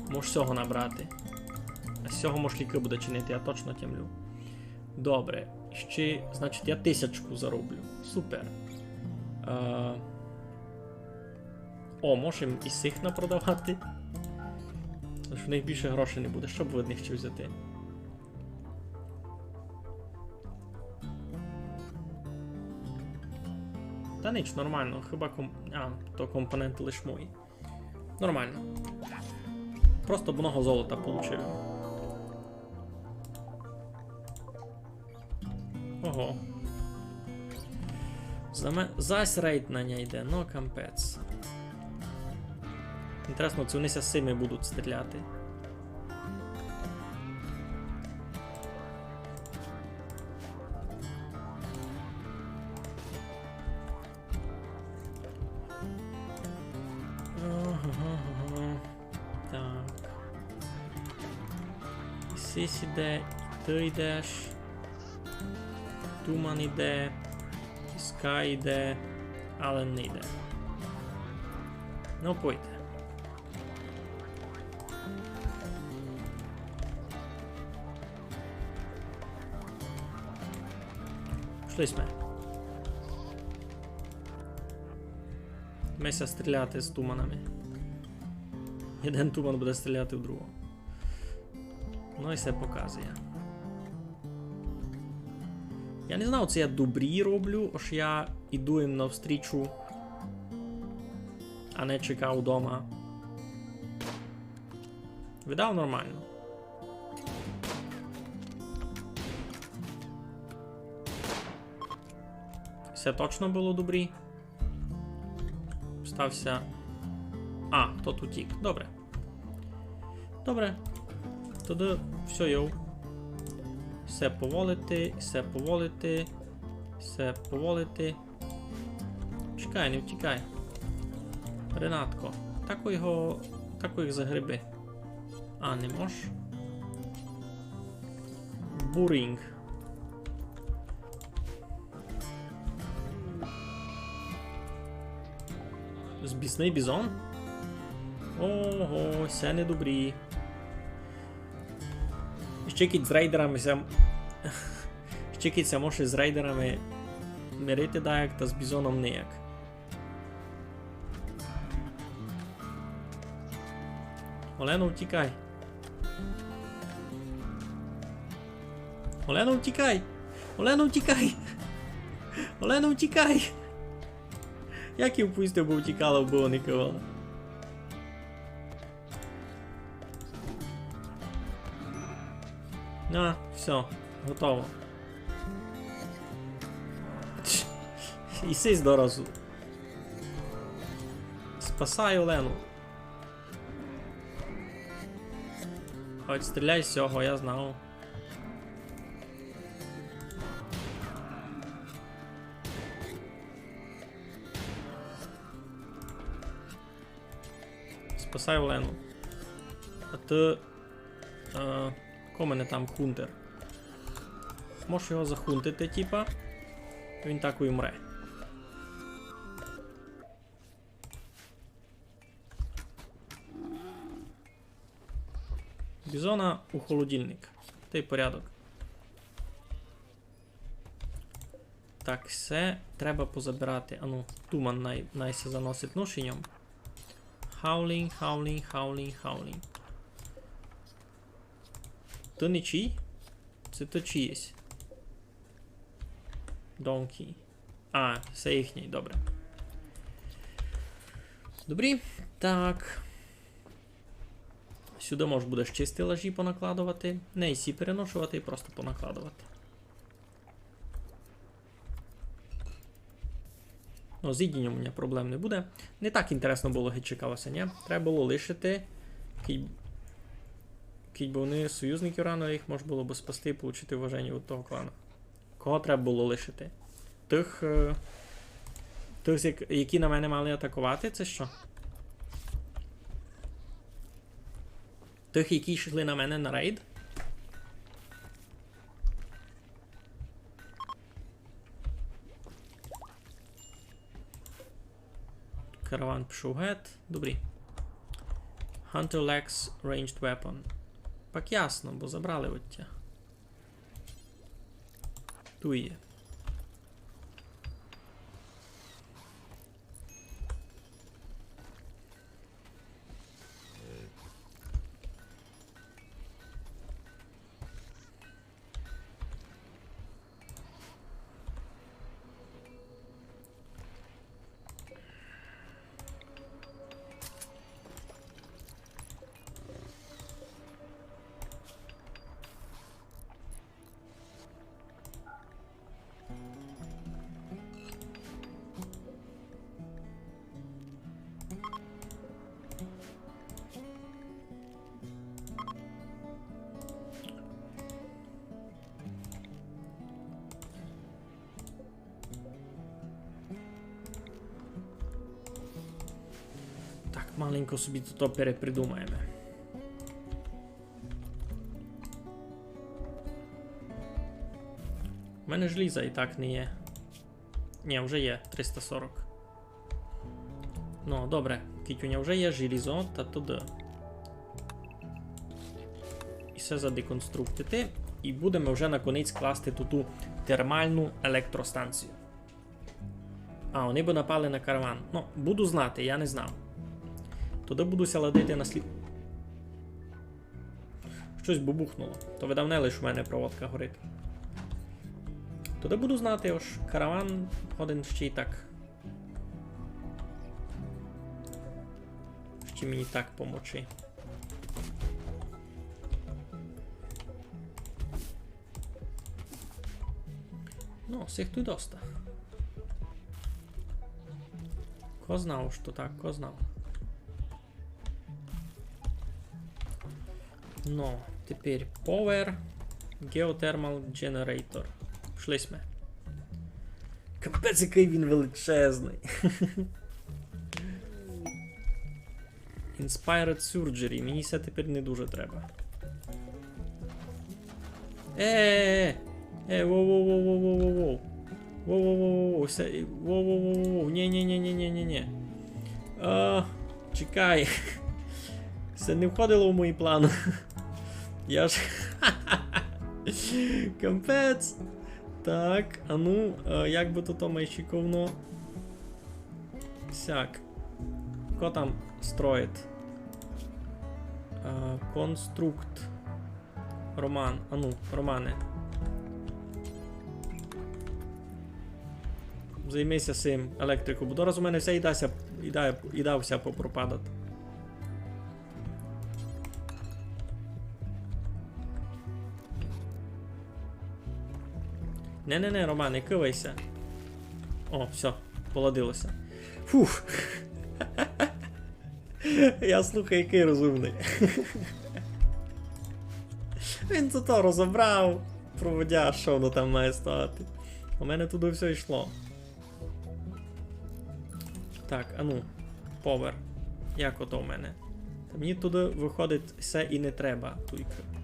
мож сього набрати. А з сього мож лікы буде чинити, я точно тямлю. Добре. Ще, значить, я тисячку зароблю. Супер. Е, о, можем і сих напродавати. Тож в них більше грошей не буде. Што бы од них ще взяти? Та нич, нормално. Хіба ком-, а, то компоненты лиш мої. Нормално. Просто много золота получив. Ого. Заме-, зась рейд на ня йде, ну капець. Інтересно, ци вони ся сими будуть стріляти. Сись іде, і ты йдеш. Туман іде, Скай іде, Ален не йде. Ну, пойте. Пішли сьме. Ми ся стріляти з туманами. Єден туман буде стріляти в другого. Ну і се показує. Я не знав, ци я добрі роблю, ож я іду їм навстрічу, а не чекав дома. Видав нормално. Всьо точно было добрі. Стався. А, тот утік. Добре. Добре. Тогды всьо, йоу. Всьо поволити, всьо поволити, всьо поволити. Чекай, не втікай. Ренатко, тако його, тако їх загреби. А, не мож. Бурінг. Збісный бізон? Ого, се не добрі. Іщи кідь з рейдерами ся, іщи кідь ся може з рейдерами мирити даяк, та з бізоном нияк. Олено, втікай. Олено, втікай! Олено, втікай! Олено, втікай! Як її впустив, бо втікала, вбила, не кивала. А, всьо, готово. Тш, і сись дораз. Спасай Олену. Хоть стріляй з сього, я знав. Спасай Олену. А ты, е, ко мене там хунтер? Можеш його захунтити, типа. Він так і вмре. Бізона у холодильник. Тай порядок. Так, всьо треба позабирати. Ану, туман най, най ся заносить ношеньом. Хаулінг, хаулінг, хаулінг, хаулінг. То не чий? Се то чиєсь. Донкі. А, се їхній, добре. Добрі, так. Сюды мож буде ще стелажі понакладовати. Не всі переношовати, просто понакладовати. Ну, з їдінням у мене проблем не буде. Не так інтересно было, як чекало ся, нї? Треба было лишити, кідь, кідь бы они союзникы рано, їх мож было бы спасти і получити уваження від того клана. Кого треба было лишити? Тых, е, тых, з як-, які на мене мали атаковати, ци што? Тых, які йшли на мене на рейд? Караван пішов гет. Добрі. Hunter lacks ranged weapon. Так ясно, бо забрали од тя. Туй є. Так, маленько собі то перепридумаєме. У мене желіза і так не є. Ні, вже є триста сорок. Ну, добре, кідь у мене вже є желізо, та туды. І всьо задеконструктити. І будеме вже наконець класти ту, ту термалну електростанцію. А, они бы напали на караван. Ну, буду знати, я не знав. Тогды буду ся ладити на слід. Штось бубухнуло. То, видав, не лиш у мене проводка горить. Тогды буду знати, ож караван годен ще й так. Ще мені так помочи. Ну, сих туй доста. Ко знав, што так, ко знав. Ну, тепер Power Geothermal Generator. Пішли сьме. Капець, якый він величезный. Inspired Surgery. Мені се тепер не дуже треба. Е, е, е, е, воу, воу, воу, воу, воу, воу, воу. Воу, воу, воу, воу, воу, воу. Нє, нє, нє, нє, нє, нє, нє. А, чекай. Се не входило в мої планы. Я ж... Капець. Так, а ну, е, як бы то там май шиковно. Сяк. Ко там строїть? Е, конструкт. Роман, а ну, Романе. Займи ся сим електрику, бо дораз у мене всьо іда ся, іда, іда вся попропадати. Не, не, не, Роман, не кывай ся. О, всьо, поладило ся. Фух. Я, слухай, якый розумный. Він то, то розобрав, проводя, што воно там має стояти. У мене туды всьо йшло. Так, а ну, Power. Як ото в мене? Та мені туды, выходить, всьо і не треба, туйкы.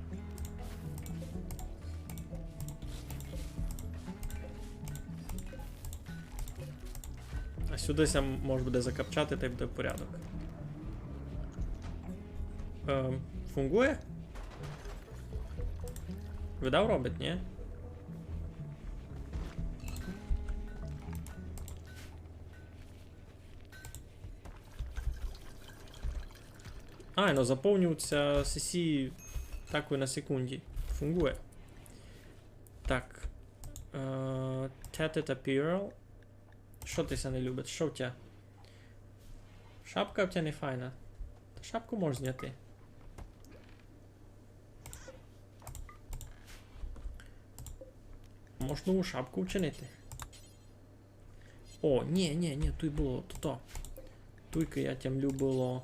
А сюды ся мож буде закапчати, та й буде порядок. Е, фунґує? Видав, робить, нї? А, ну, заповнюються сесі такой на секунді. Фунґує. Так. Е, Tatted Apparel. Што ти ся не любить? Што в тя? Шапка в тя не файна. Та шапку можеш зняти. Можеш нову шапку вчинити. О, нї, нї, нї, туй было тото. Туйка я тямлю было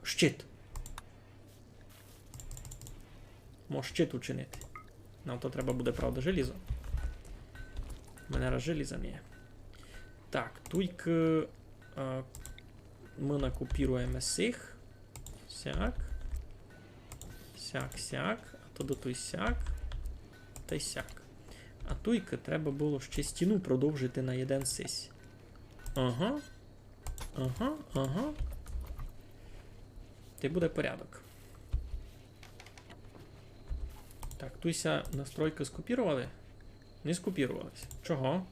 щит. Мож щит учинити. Нам то треба буде, правда, желізо. У мене раз желіза не є. Так, туйк, е, мы накопіруєме сих. Сяк. Сяк, сяк. А то до той сяк. Та й сяк. А туйк треба было ще стіну продовжити на єден сись. Ага. Ага, ага. Та й буде порядок. Так, туй ся настройкы скопіровали? Не скопіровались. Чого?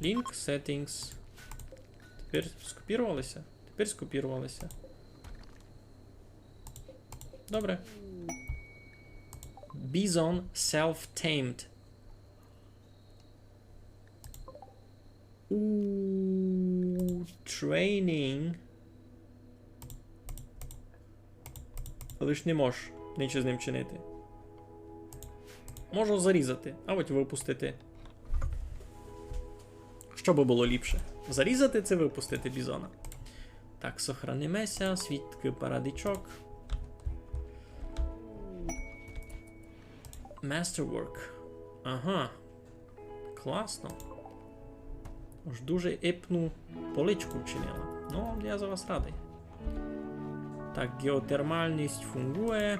Link settings. Тепер скопіровалися? Тепер скопіровалися. Добре. Bison self-tamed. У, training. Але ж не можу нічого з ним чинити. Можу зарізати, авадь выпустити. Што бы было ліпше? Зарізати ци выпустити бізона? Так, сохранимеся, світкы парадичок. Masterwork. Ага. Класно. Ож дуже епну поличку вчинила. Ну, я за вас радый. Так, геотермалность фунґує.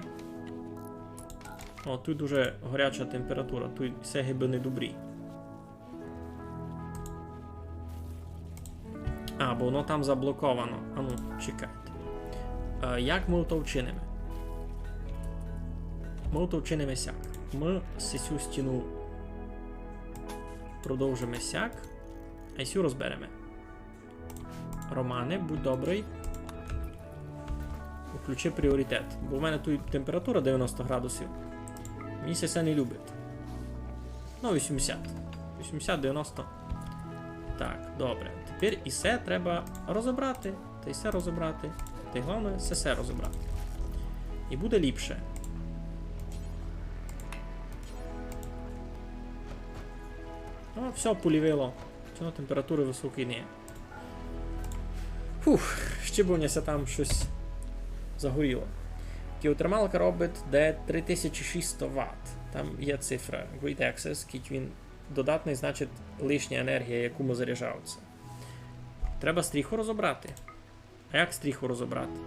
О, туй дуже горяча температура, туй всьо гибы недобрі. А, бо воно там заблоковано. Ану, чекайте. Е, як мы то вчиниме? Мы то вчиниме сяк. Мы сесю стіну продовжиме сяк, а сю розбереме. Романе, будь добрый. Включи пріоритет. Бо в мене туй температура девяносто градусів. Мені ся се не любить. Ну, вісімдесят. Вісімдесят, девяносто. Так, добре. Тепер і се треба розібрати. Та й се розібрати. Та й головне, се, се розібрати. І буде ліпше. Ну, всьо полівило. Всьо, температури высокої не є. Фух, ще бы у ня ся там штось загоріло. Геотермалка робить де три тисячі шістсот ватт. Там є цифра. Grid excess, кідь він додатный, значить лишня енергія, яку мы заряджаєме. Треба стріху розібрати. А як стріху розібрати?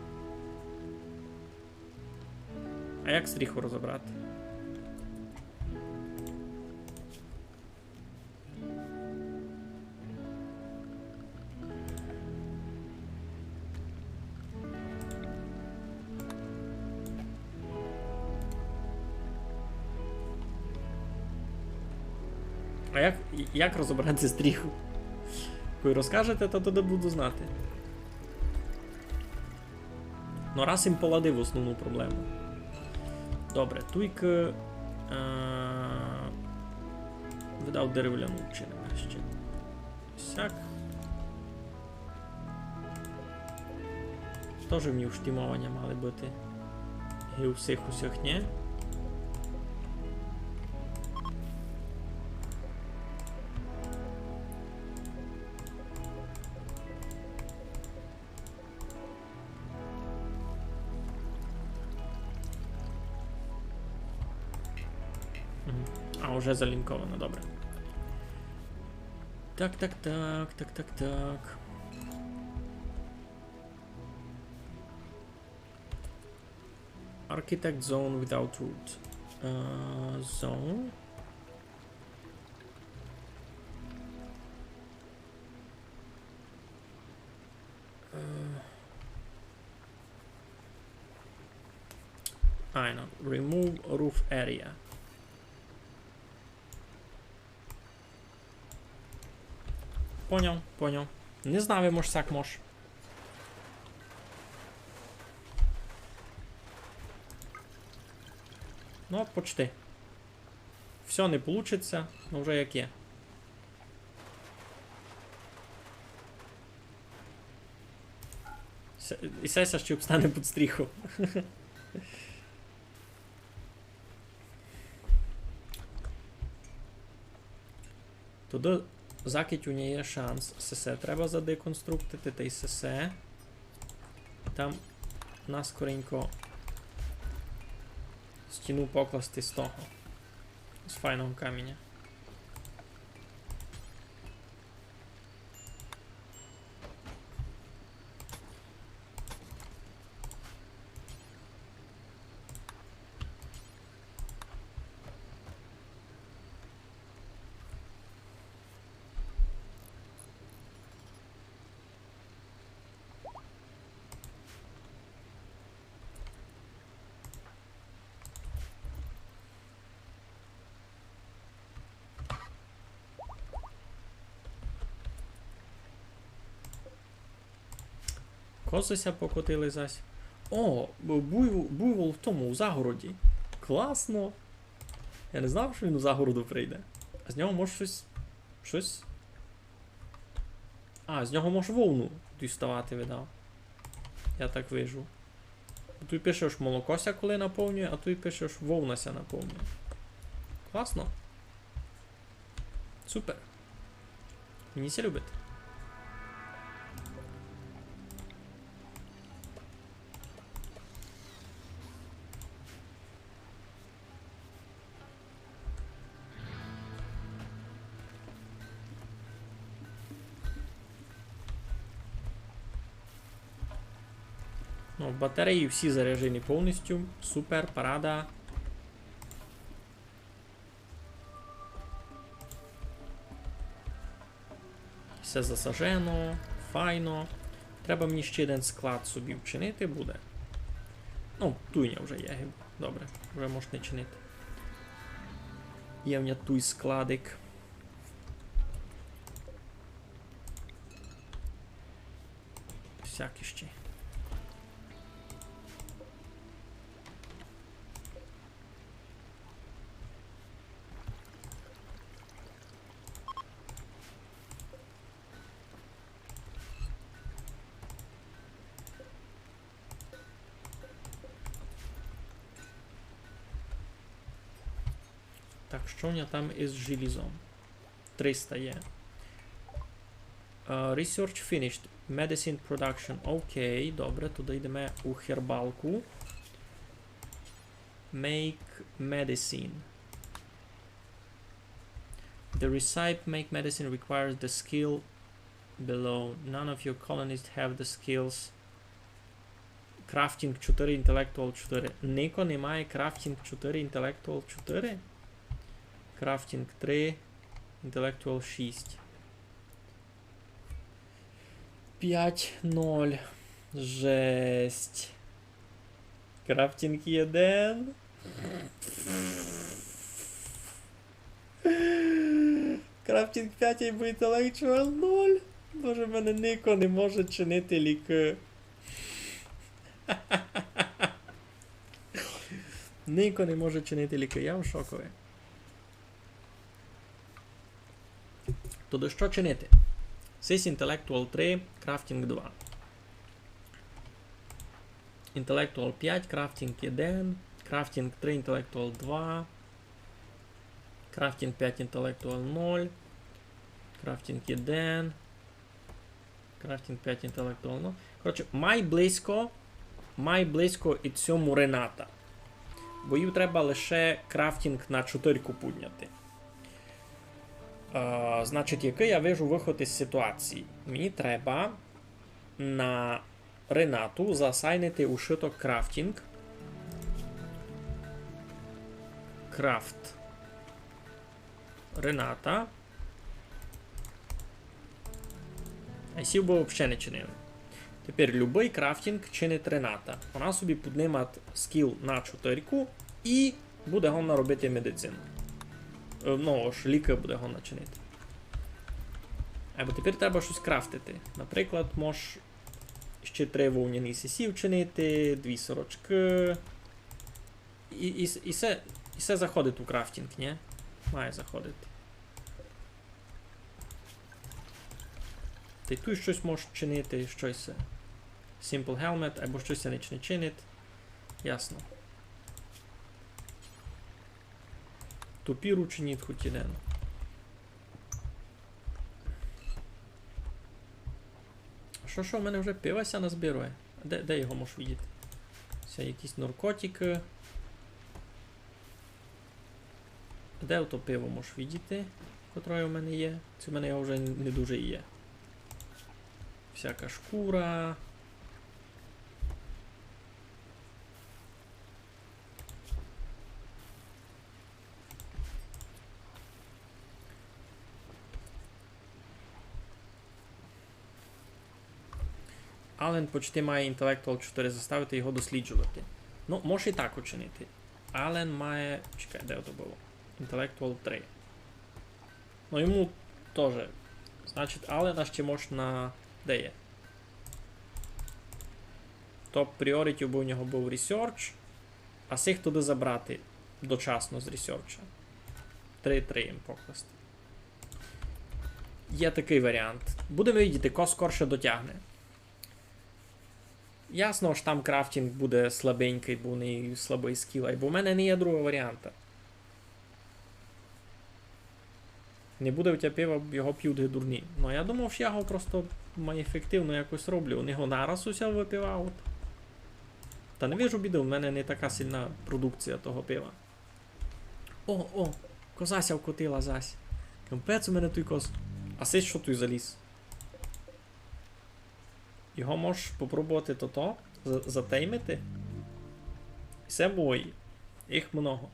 А як стріху розібрати? А як, як розібрати стріху? Коли розкажете, то тоді буду знати. Ну, раз им поладив основну проблему. Добре, туйк, е, видав деревляну вчинимо ще. Сяк. Тоже в ній уштімованя мали быти. І у всіх усіх, ні? Мгм. А, уже залінковано, добре. Так, так, так, так, так, так. Architect zone without root. Е, zone. Е, айно, remove roof area. Поняв, поняв. Не знав, може, сяк мож. Ну, почти. Всьо не получить ся, ну вже як є. Се-, і се ся ще обстане під стріху. Туды закидь у ня є шанс. Сесе треба задеконструктити, та й сесе. Там наскоренько стіну покласти з того. З файного каміня. Козы ся покотили зась. О, бу-, буйвол, буйвол в тому, у загороді. Класно. Я не знав, што він у загороду прийде. А з нього може штось, штось. А, з нього може вовну діставати, видав. Я так вижу. Туй пише, ож молоко ся коли наповнює, а туй пише, ож вовна ся наповнює. Класно. Супер. Мені ся любить. Ну, батареї всі заряджені повністю. Супер, парада. Все засажено, файно. Треба мені ще один склад собі вчинити буде. Ну, туйня вже є, гиб. Добре, вже можна чинити. Є в мене туй складик. Всяке ще. Так, що в нього там із желізом? Триста є. Е, research finished. Medicine production. Окей, добре, туди йдемо у хербалку. Make medicine. The recipe make medicine requires the skill below. None of your colonists have the skills. Crafting чотири, Intellectual чотири. Нико не має Crafting чотири, Intellectual чотири? Crafting три, Intellectual шість. Пять ноль. Жесть. Crafting один. Crafting пять або Intellectual ноль. Боже, в мене нико не може чинити лікы. Нико не може чинити лікы, я в шокови. Тогды што чинити? Сись Intellectual три, Crafting два. Intellectual пять, Crafting один, Crafting три, Intellectual два, Crafting пять, Intellectual ноль, Crafting один, Crafting пять, Intellectual, ну. Коротше, май близько, май близько і цьому Рената. Бо їм треба лише Crafting на чотирьку підняти. Е, значить, якый я вижу выход із ситуації? Мені треба на Ренату заасайнити ушыток Crafting. Крафт. Рената. А сі бы вообще не чинили. Тепер любый Crafting чинить Рената. Она собі піднимать скіл на чотирьку і буде годна робити медицину. Е, ну, ож лікы буде годна чинити. Айбо тепер треба штось крафтити. Наприклад, мож ще три вовняні сесі вчинити, дві сорочкы. І, і, і се, і се заходить у Crafting, нї? Має заходити. Та й туй штось мож чинити, штось. Simple Helmet, айбо штось ніч не чинить. Ясно. Топір учиніть хоть єден. Што, што, в мене вже пива ся назбирує? Де, де його мож видіти? Се якісь наркотикы. Де ото пиво мож видіти, котроє у мене є? Ци в мене його вже не дуже є. Всяка шкура. Ален почти має Intellectual чотири, заставити його досліджовати. Ну, може і так учинити. Ален має, чекай, де то было? Intellectual три. Ну, йому тоже. Значить, Алена ще мож на... Де є? Top priority бы у нього быв research, а сих туды забрати дочасно з research-а. Три три їм покласти. Є такый варіант. Будеме видіти, ко скорше дотягне. Ясно, ож там Crafting буде слабенькый, бо у неї слабый скіл, айбо в мене не є другого варіанта. Не буде у тя пива, його пють ги дурні. Ну, я думав, што я го просто май ефективно якось роблю. Они го нараз усе выпивають. Та не вижу біды, у мене не така сильна продукція того пива. О, о, коза ся вкотила зась. Капець у мене туй коз. А сись што туй заліз? Його можеш попробовати тото. за-, затеймити. Се мої. Їх много.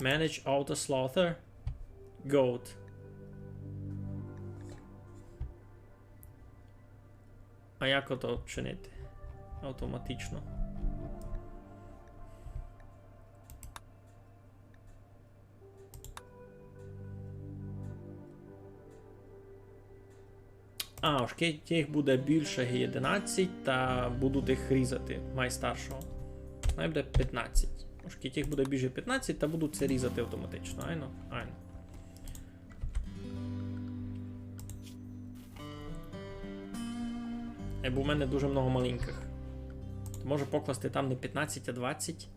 Manage auto slaughter. Goat. А як ото чинити? Автоматично. А, ож ки-, тих буде більше єдинадцять, та будуть їх різати, май старшого. Най буде пятнадцять. Ож ки тих буде більше пятнадцять, та будуть се різати автоматично. Айно, айно. Е, бо в мене дуже много маленьких. То можу покласти там не пятнадцять, а двадцять.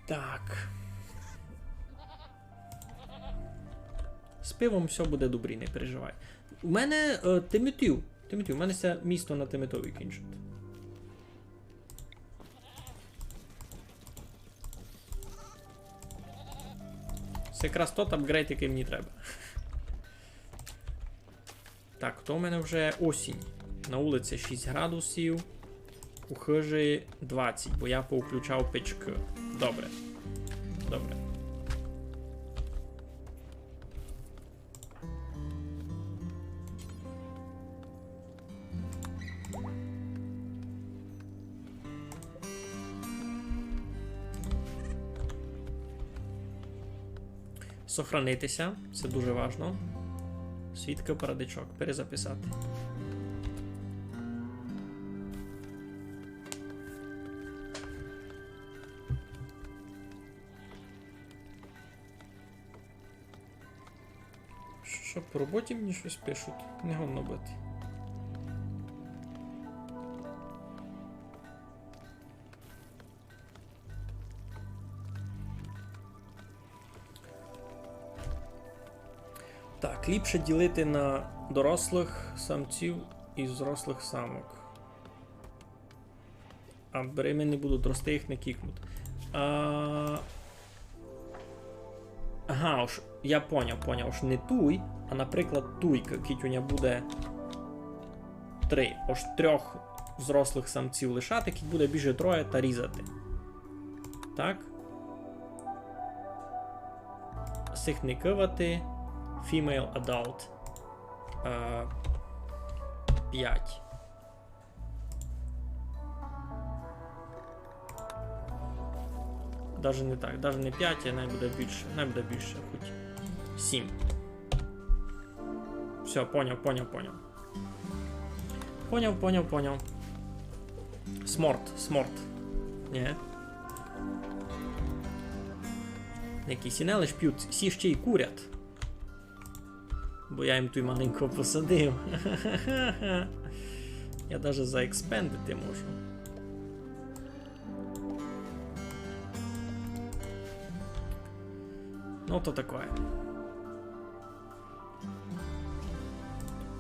Так. З пивом всьо буде добрі, не переживай. У мене, е, темитів. Темитів. У мене се місто на темитові кінчить. Се якраз тот апґрейд, якый мені треба. Так, то в мене вже осінь. На улиці шість градусів, у хыжі двадцять, бо я повключав печкы. Добре. Добре. Сохранити ся, се дуже важно. Свідка парадичок, перезаписати. Што, по роботі мені штось пишуть? Не годно быти. Так, ліпше ділити на дорослых самців і взрослых самок. А бери мене будуть рости, їх не кікнуть. А... Ага, ож я поняв, поняв, ож не туй, а, наприклад, туйка, кідь у ня буде три. Ож трьох взрослых самців лишати, кідь буде більше троє, та різати. Так. Сих не кывати. Female adult. Е, пять. Даже не так, даже не пять, а най буде більше, най буде більше, хоть сім. Всьо, поняв, поняв, поняв. Поняв, поняв, поняв. Сморт, сморт. Нї. Які сі не лиш пють, сі ще й курять. Бо я їм туй маленько посадив. Я даже заекспендити можу. Ну, то такоє.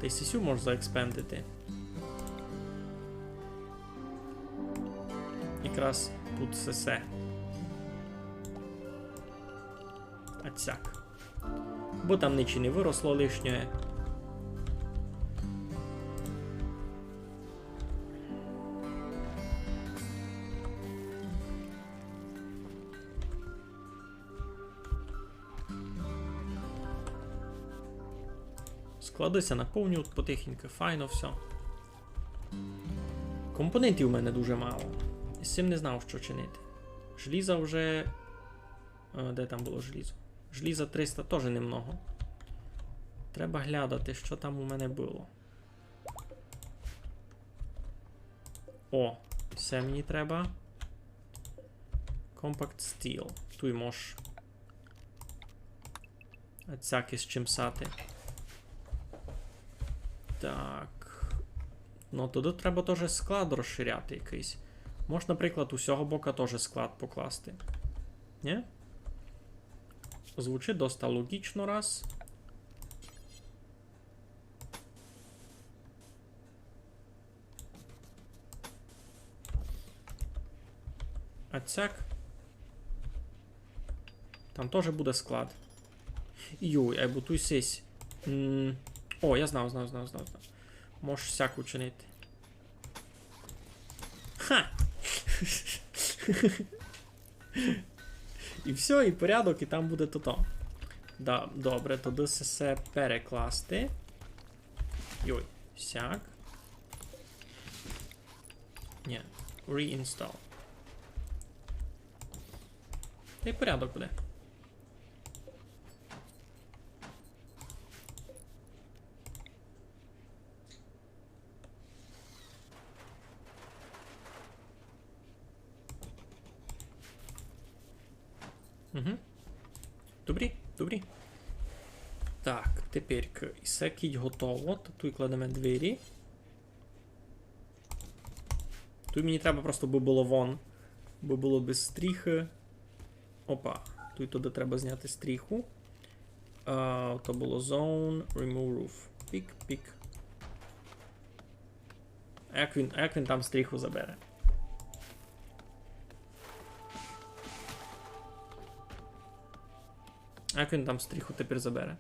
Та й сесю можу заекспендити. Якраз тут сесе. Ацяк. Бо там нич не выросло лишнє. Склады ся наповнюють потихеньку, файно всьо. Компонентів у мене дуже мало. З цим не знав, што чинити. Желіза вже Е, де там было желізо? Желіза триста тоже немного. Треба глядати, што там у мене было. О, се мені треба. Compact steel. Туй мож всяке з чим сати. Так. Ну, туды треба тоже склад розширяти якыйсь. Мож, наприклад, у сього бока тоже склад покласти. Нї? Звучить доста логічно раз. А цяк. Там тоже буде склад. Йой, айбо туй сись. М, о, я знав, знав, знав, знав, знав. Можеш сяк учинити. Ха! І всьо, і порядок, і там буде тото. Да, добре, тогды се, се перекласти. Йой, сяк. Нї, reinstall. Та й порядок буде. Угу. Добрі, добрі. Так, тепер к-, і се кідь готово, то туй кладеме двері. Туй мені треба просто, бы было вон, бы было без стріхы. Опа, туй туды треба зняти стріху. А, то было zone, remove roof. Пік, пік. А як він, а як він там стріху забере? А як він там стріху тепер забере?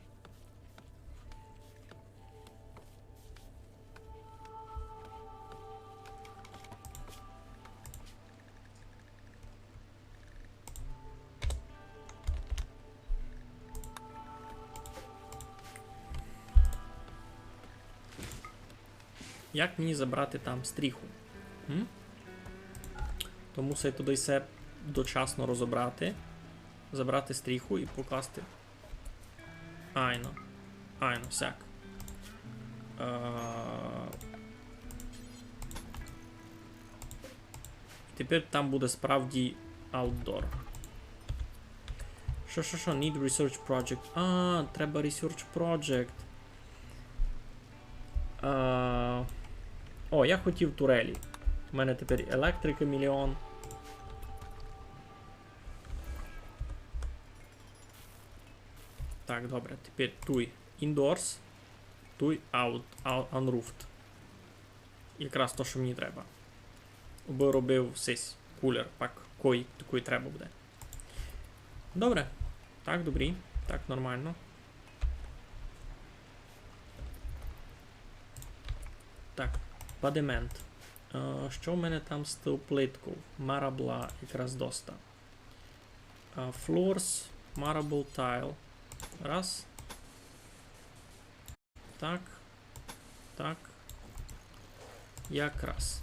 Як мені забрати там стріху? М? То мусить туды се дочасно розобрати, забрати стріху і покласти. Айно. Айно, сяк. Е, Тепер там буде справді outdoor. Шо, шо, шо, need research project. А, треба research project. А, о, я хотів турелі. У мене тепер електрикы мільйон. Так, добре, тепер туй indoors, туй out, out, unroofed. Якраз то, што мені треба. Бы робив сись кулер, пак кой такой треба буде. Добре. Так, добрі. Так, нормално. Так, падемент. Е, што в мене там з тою плитков? Марабла якраз доста. А, floors, marble tile. Раз. Так. Так. Якраз.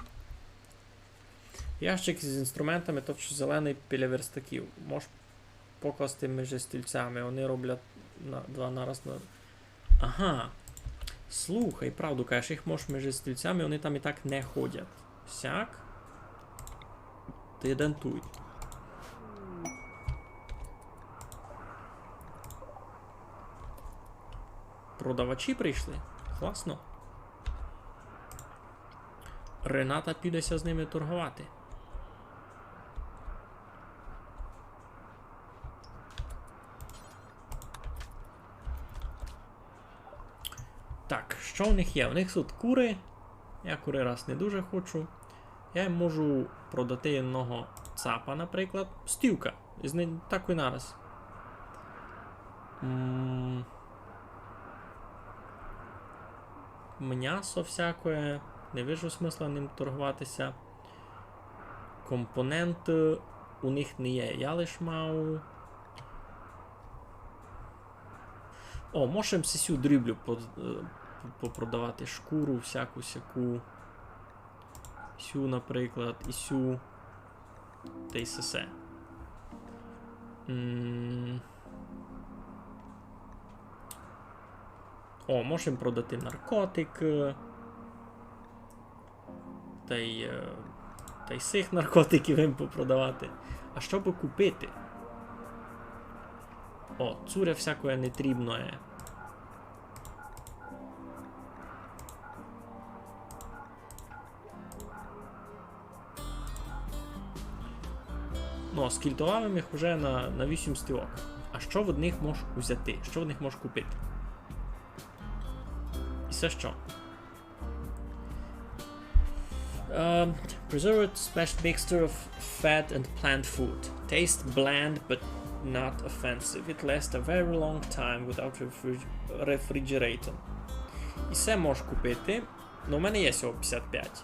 Ящик з інструментами, тот, што зеленый біля верстаків. Мож покласти межи стільцями. Они роблять на, два нараз на... Ага. Слухай, правду кажеш, їх мож межи стільцями, они там і так не ходять. Сяк. Та єден туй. Продавачі прийшли. Класно. Рената піде ся з ними торговати. Так, што в них є? У них тут куры. Я куры раз не дуже хочу. Я їм можу продати одного цапа, наприклад. Стівка. Із ним так і нараз. М, мнясо всякоє. Не вижу смысла ним торговати ся. Компоненты у них не є. Я лиш мав. О, можем сисю дріблю по-, е, попродавати, шкуру всяку сяку. Сю, наприклад, і сю. Та й сесе. М. О, можем продати наркотик. Та й, е, та й сих наркотиків їм попродавати. А што бы купити? О, цуря всякоє нетрібноє. Ну, скільтовав им їх уже на, на вісім стівок. А што од них мож узяти? Што од них мож купити? І се што? Um, preserved smashed mixture of fat and plant food. Taste bland but not offensive. It lasts a very long time without refri- refrigerating. І се мож купити. Ну, у мене є сього пятдесят пять.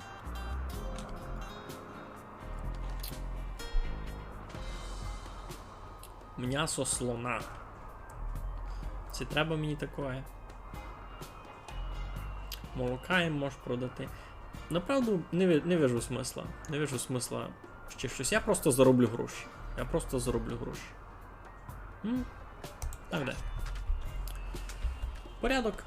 Мнясо слона. Ци треба мені такоє? Молока їм мож продати. Направду, не ви-, не вижу смысла. Не вижу смысла ще штось. Я просто зароблю гроші. Я просто зароблю гроші. М? Так, де? Порядок.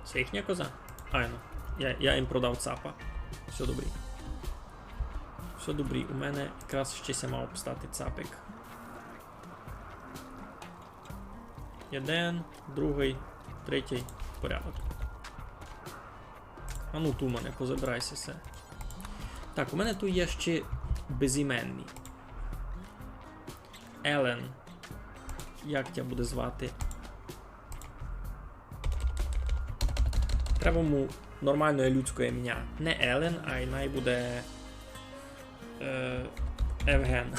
Се їхня коза? Айно. Я, я їм продав цапа. Всьо добрі. Всьо добрі. У мене якраз ще ся мав обстати цапик. Єден, другый, третій. Порядок. А ну, тумане, позабирай ся се. Так, у мене туй є ще безіменні. Елен. Як тя буде звати? Треба му нормалне людське імня. Не Елен, ай най буде, е, Евген.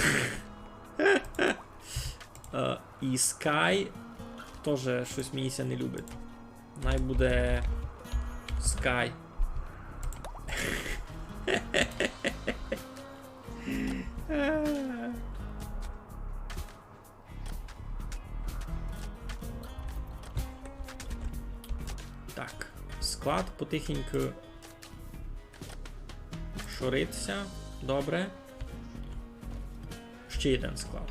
Е, і Скай тоже штось мені ся не любить. Най буде Скай. Так, склад потихеньку шорить ся. Добре. Ще єден склад.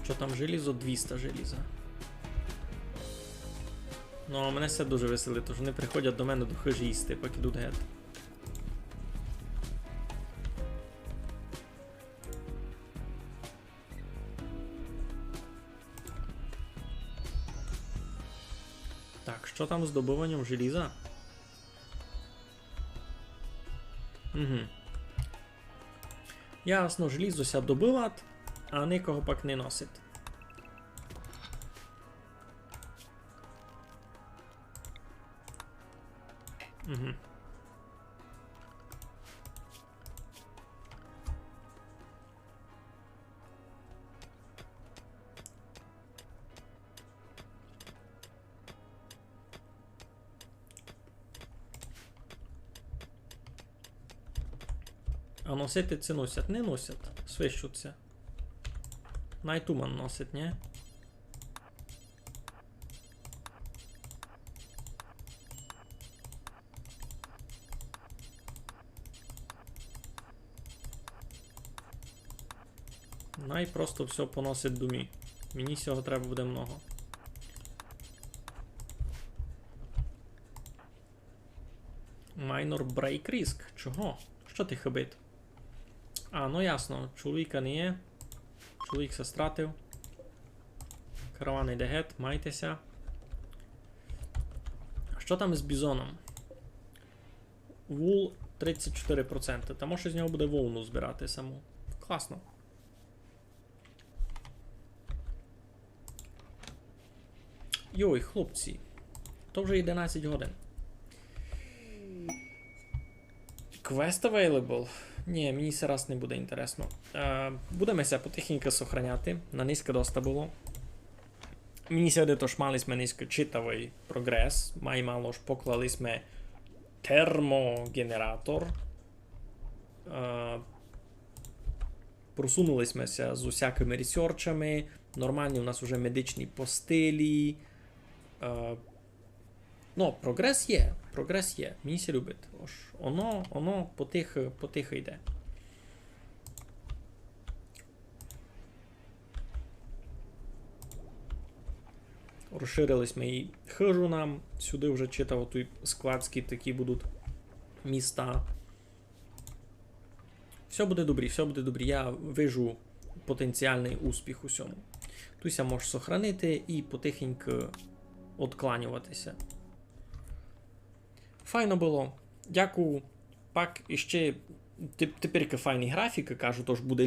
Што там желізо? Двіста желіза. Ну, а мене се дуже веселить, тож вони приходять до мене до хижі їсти, пак ідуть геть. Так, што там з добыванням желіза? Угу. Ясно, желізо ся добывать, а никого пак не носить. Угу. А носити ци носять? Не носять. Свищуть ся. Най туман носить, нї? Най просто всьо поносить домі. Мені сього треба буде много. Minor break risk. Чого? Што ти хибить? А, ну ясно, чоловіка не є. Чоловік ся стратив. Караван іде геть, майте ся. Што там з бізоном? Вул тридцять чотири проценты. Та може з нього буде вовну збирати саму. Класно. Йой, хлопці. То вже одинадцять годин. Quest available? Нї, мені се раз не буде інтересно. Е, будеме ся потихеньку сохраняти. На низько доста было. Мені ся видить, ож мали сьме низько читавый прогрес. Май мало ож поклали сьме термоґенератор. Е, просунули сьме ся з усякыми ресерчами. Нормалні у нас уже медичні постелі. Е, ну, прогрес є, прогрес є. Мені ся любить. Ож оно, оно потихы, потихы йде. Розширили сьме і хыжу нам. Сюды вже читаво туй складські такі будуть міста. Всьо буде добрі, всьо буде добрі. Я вижу потенціалный успіх у сьому. Туй ся можеш сохранити і потихеньку одкланювати ся. Файно было. Дякую. Пак іщи теп-, теперь файні графікы, кажу, тож буде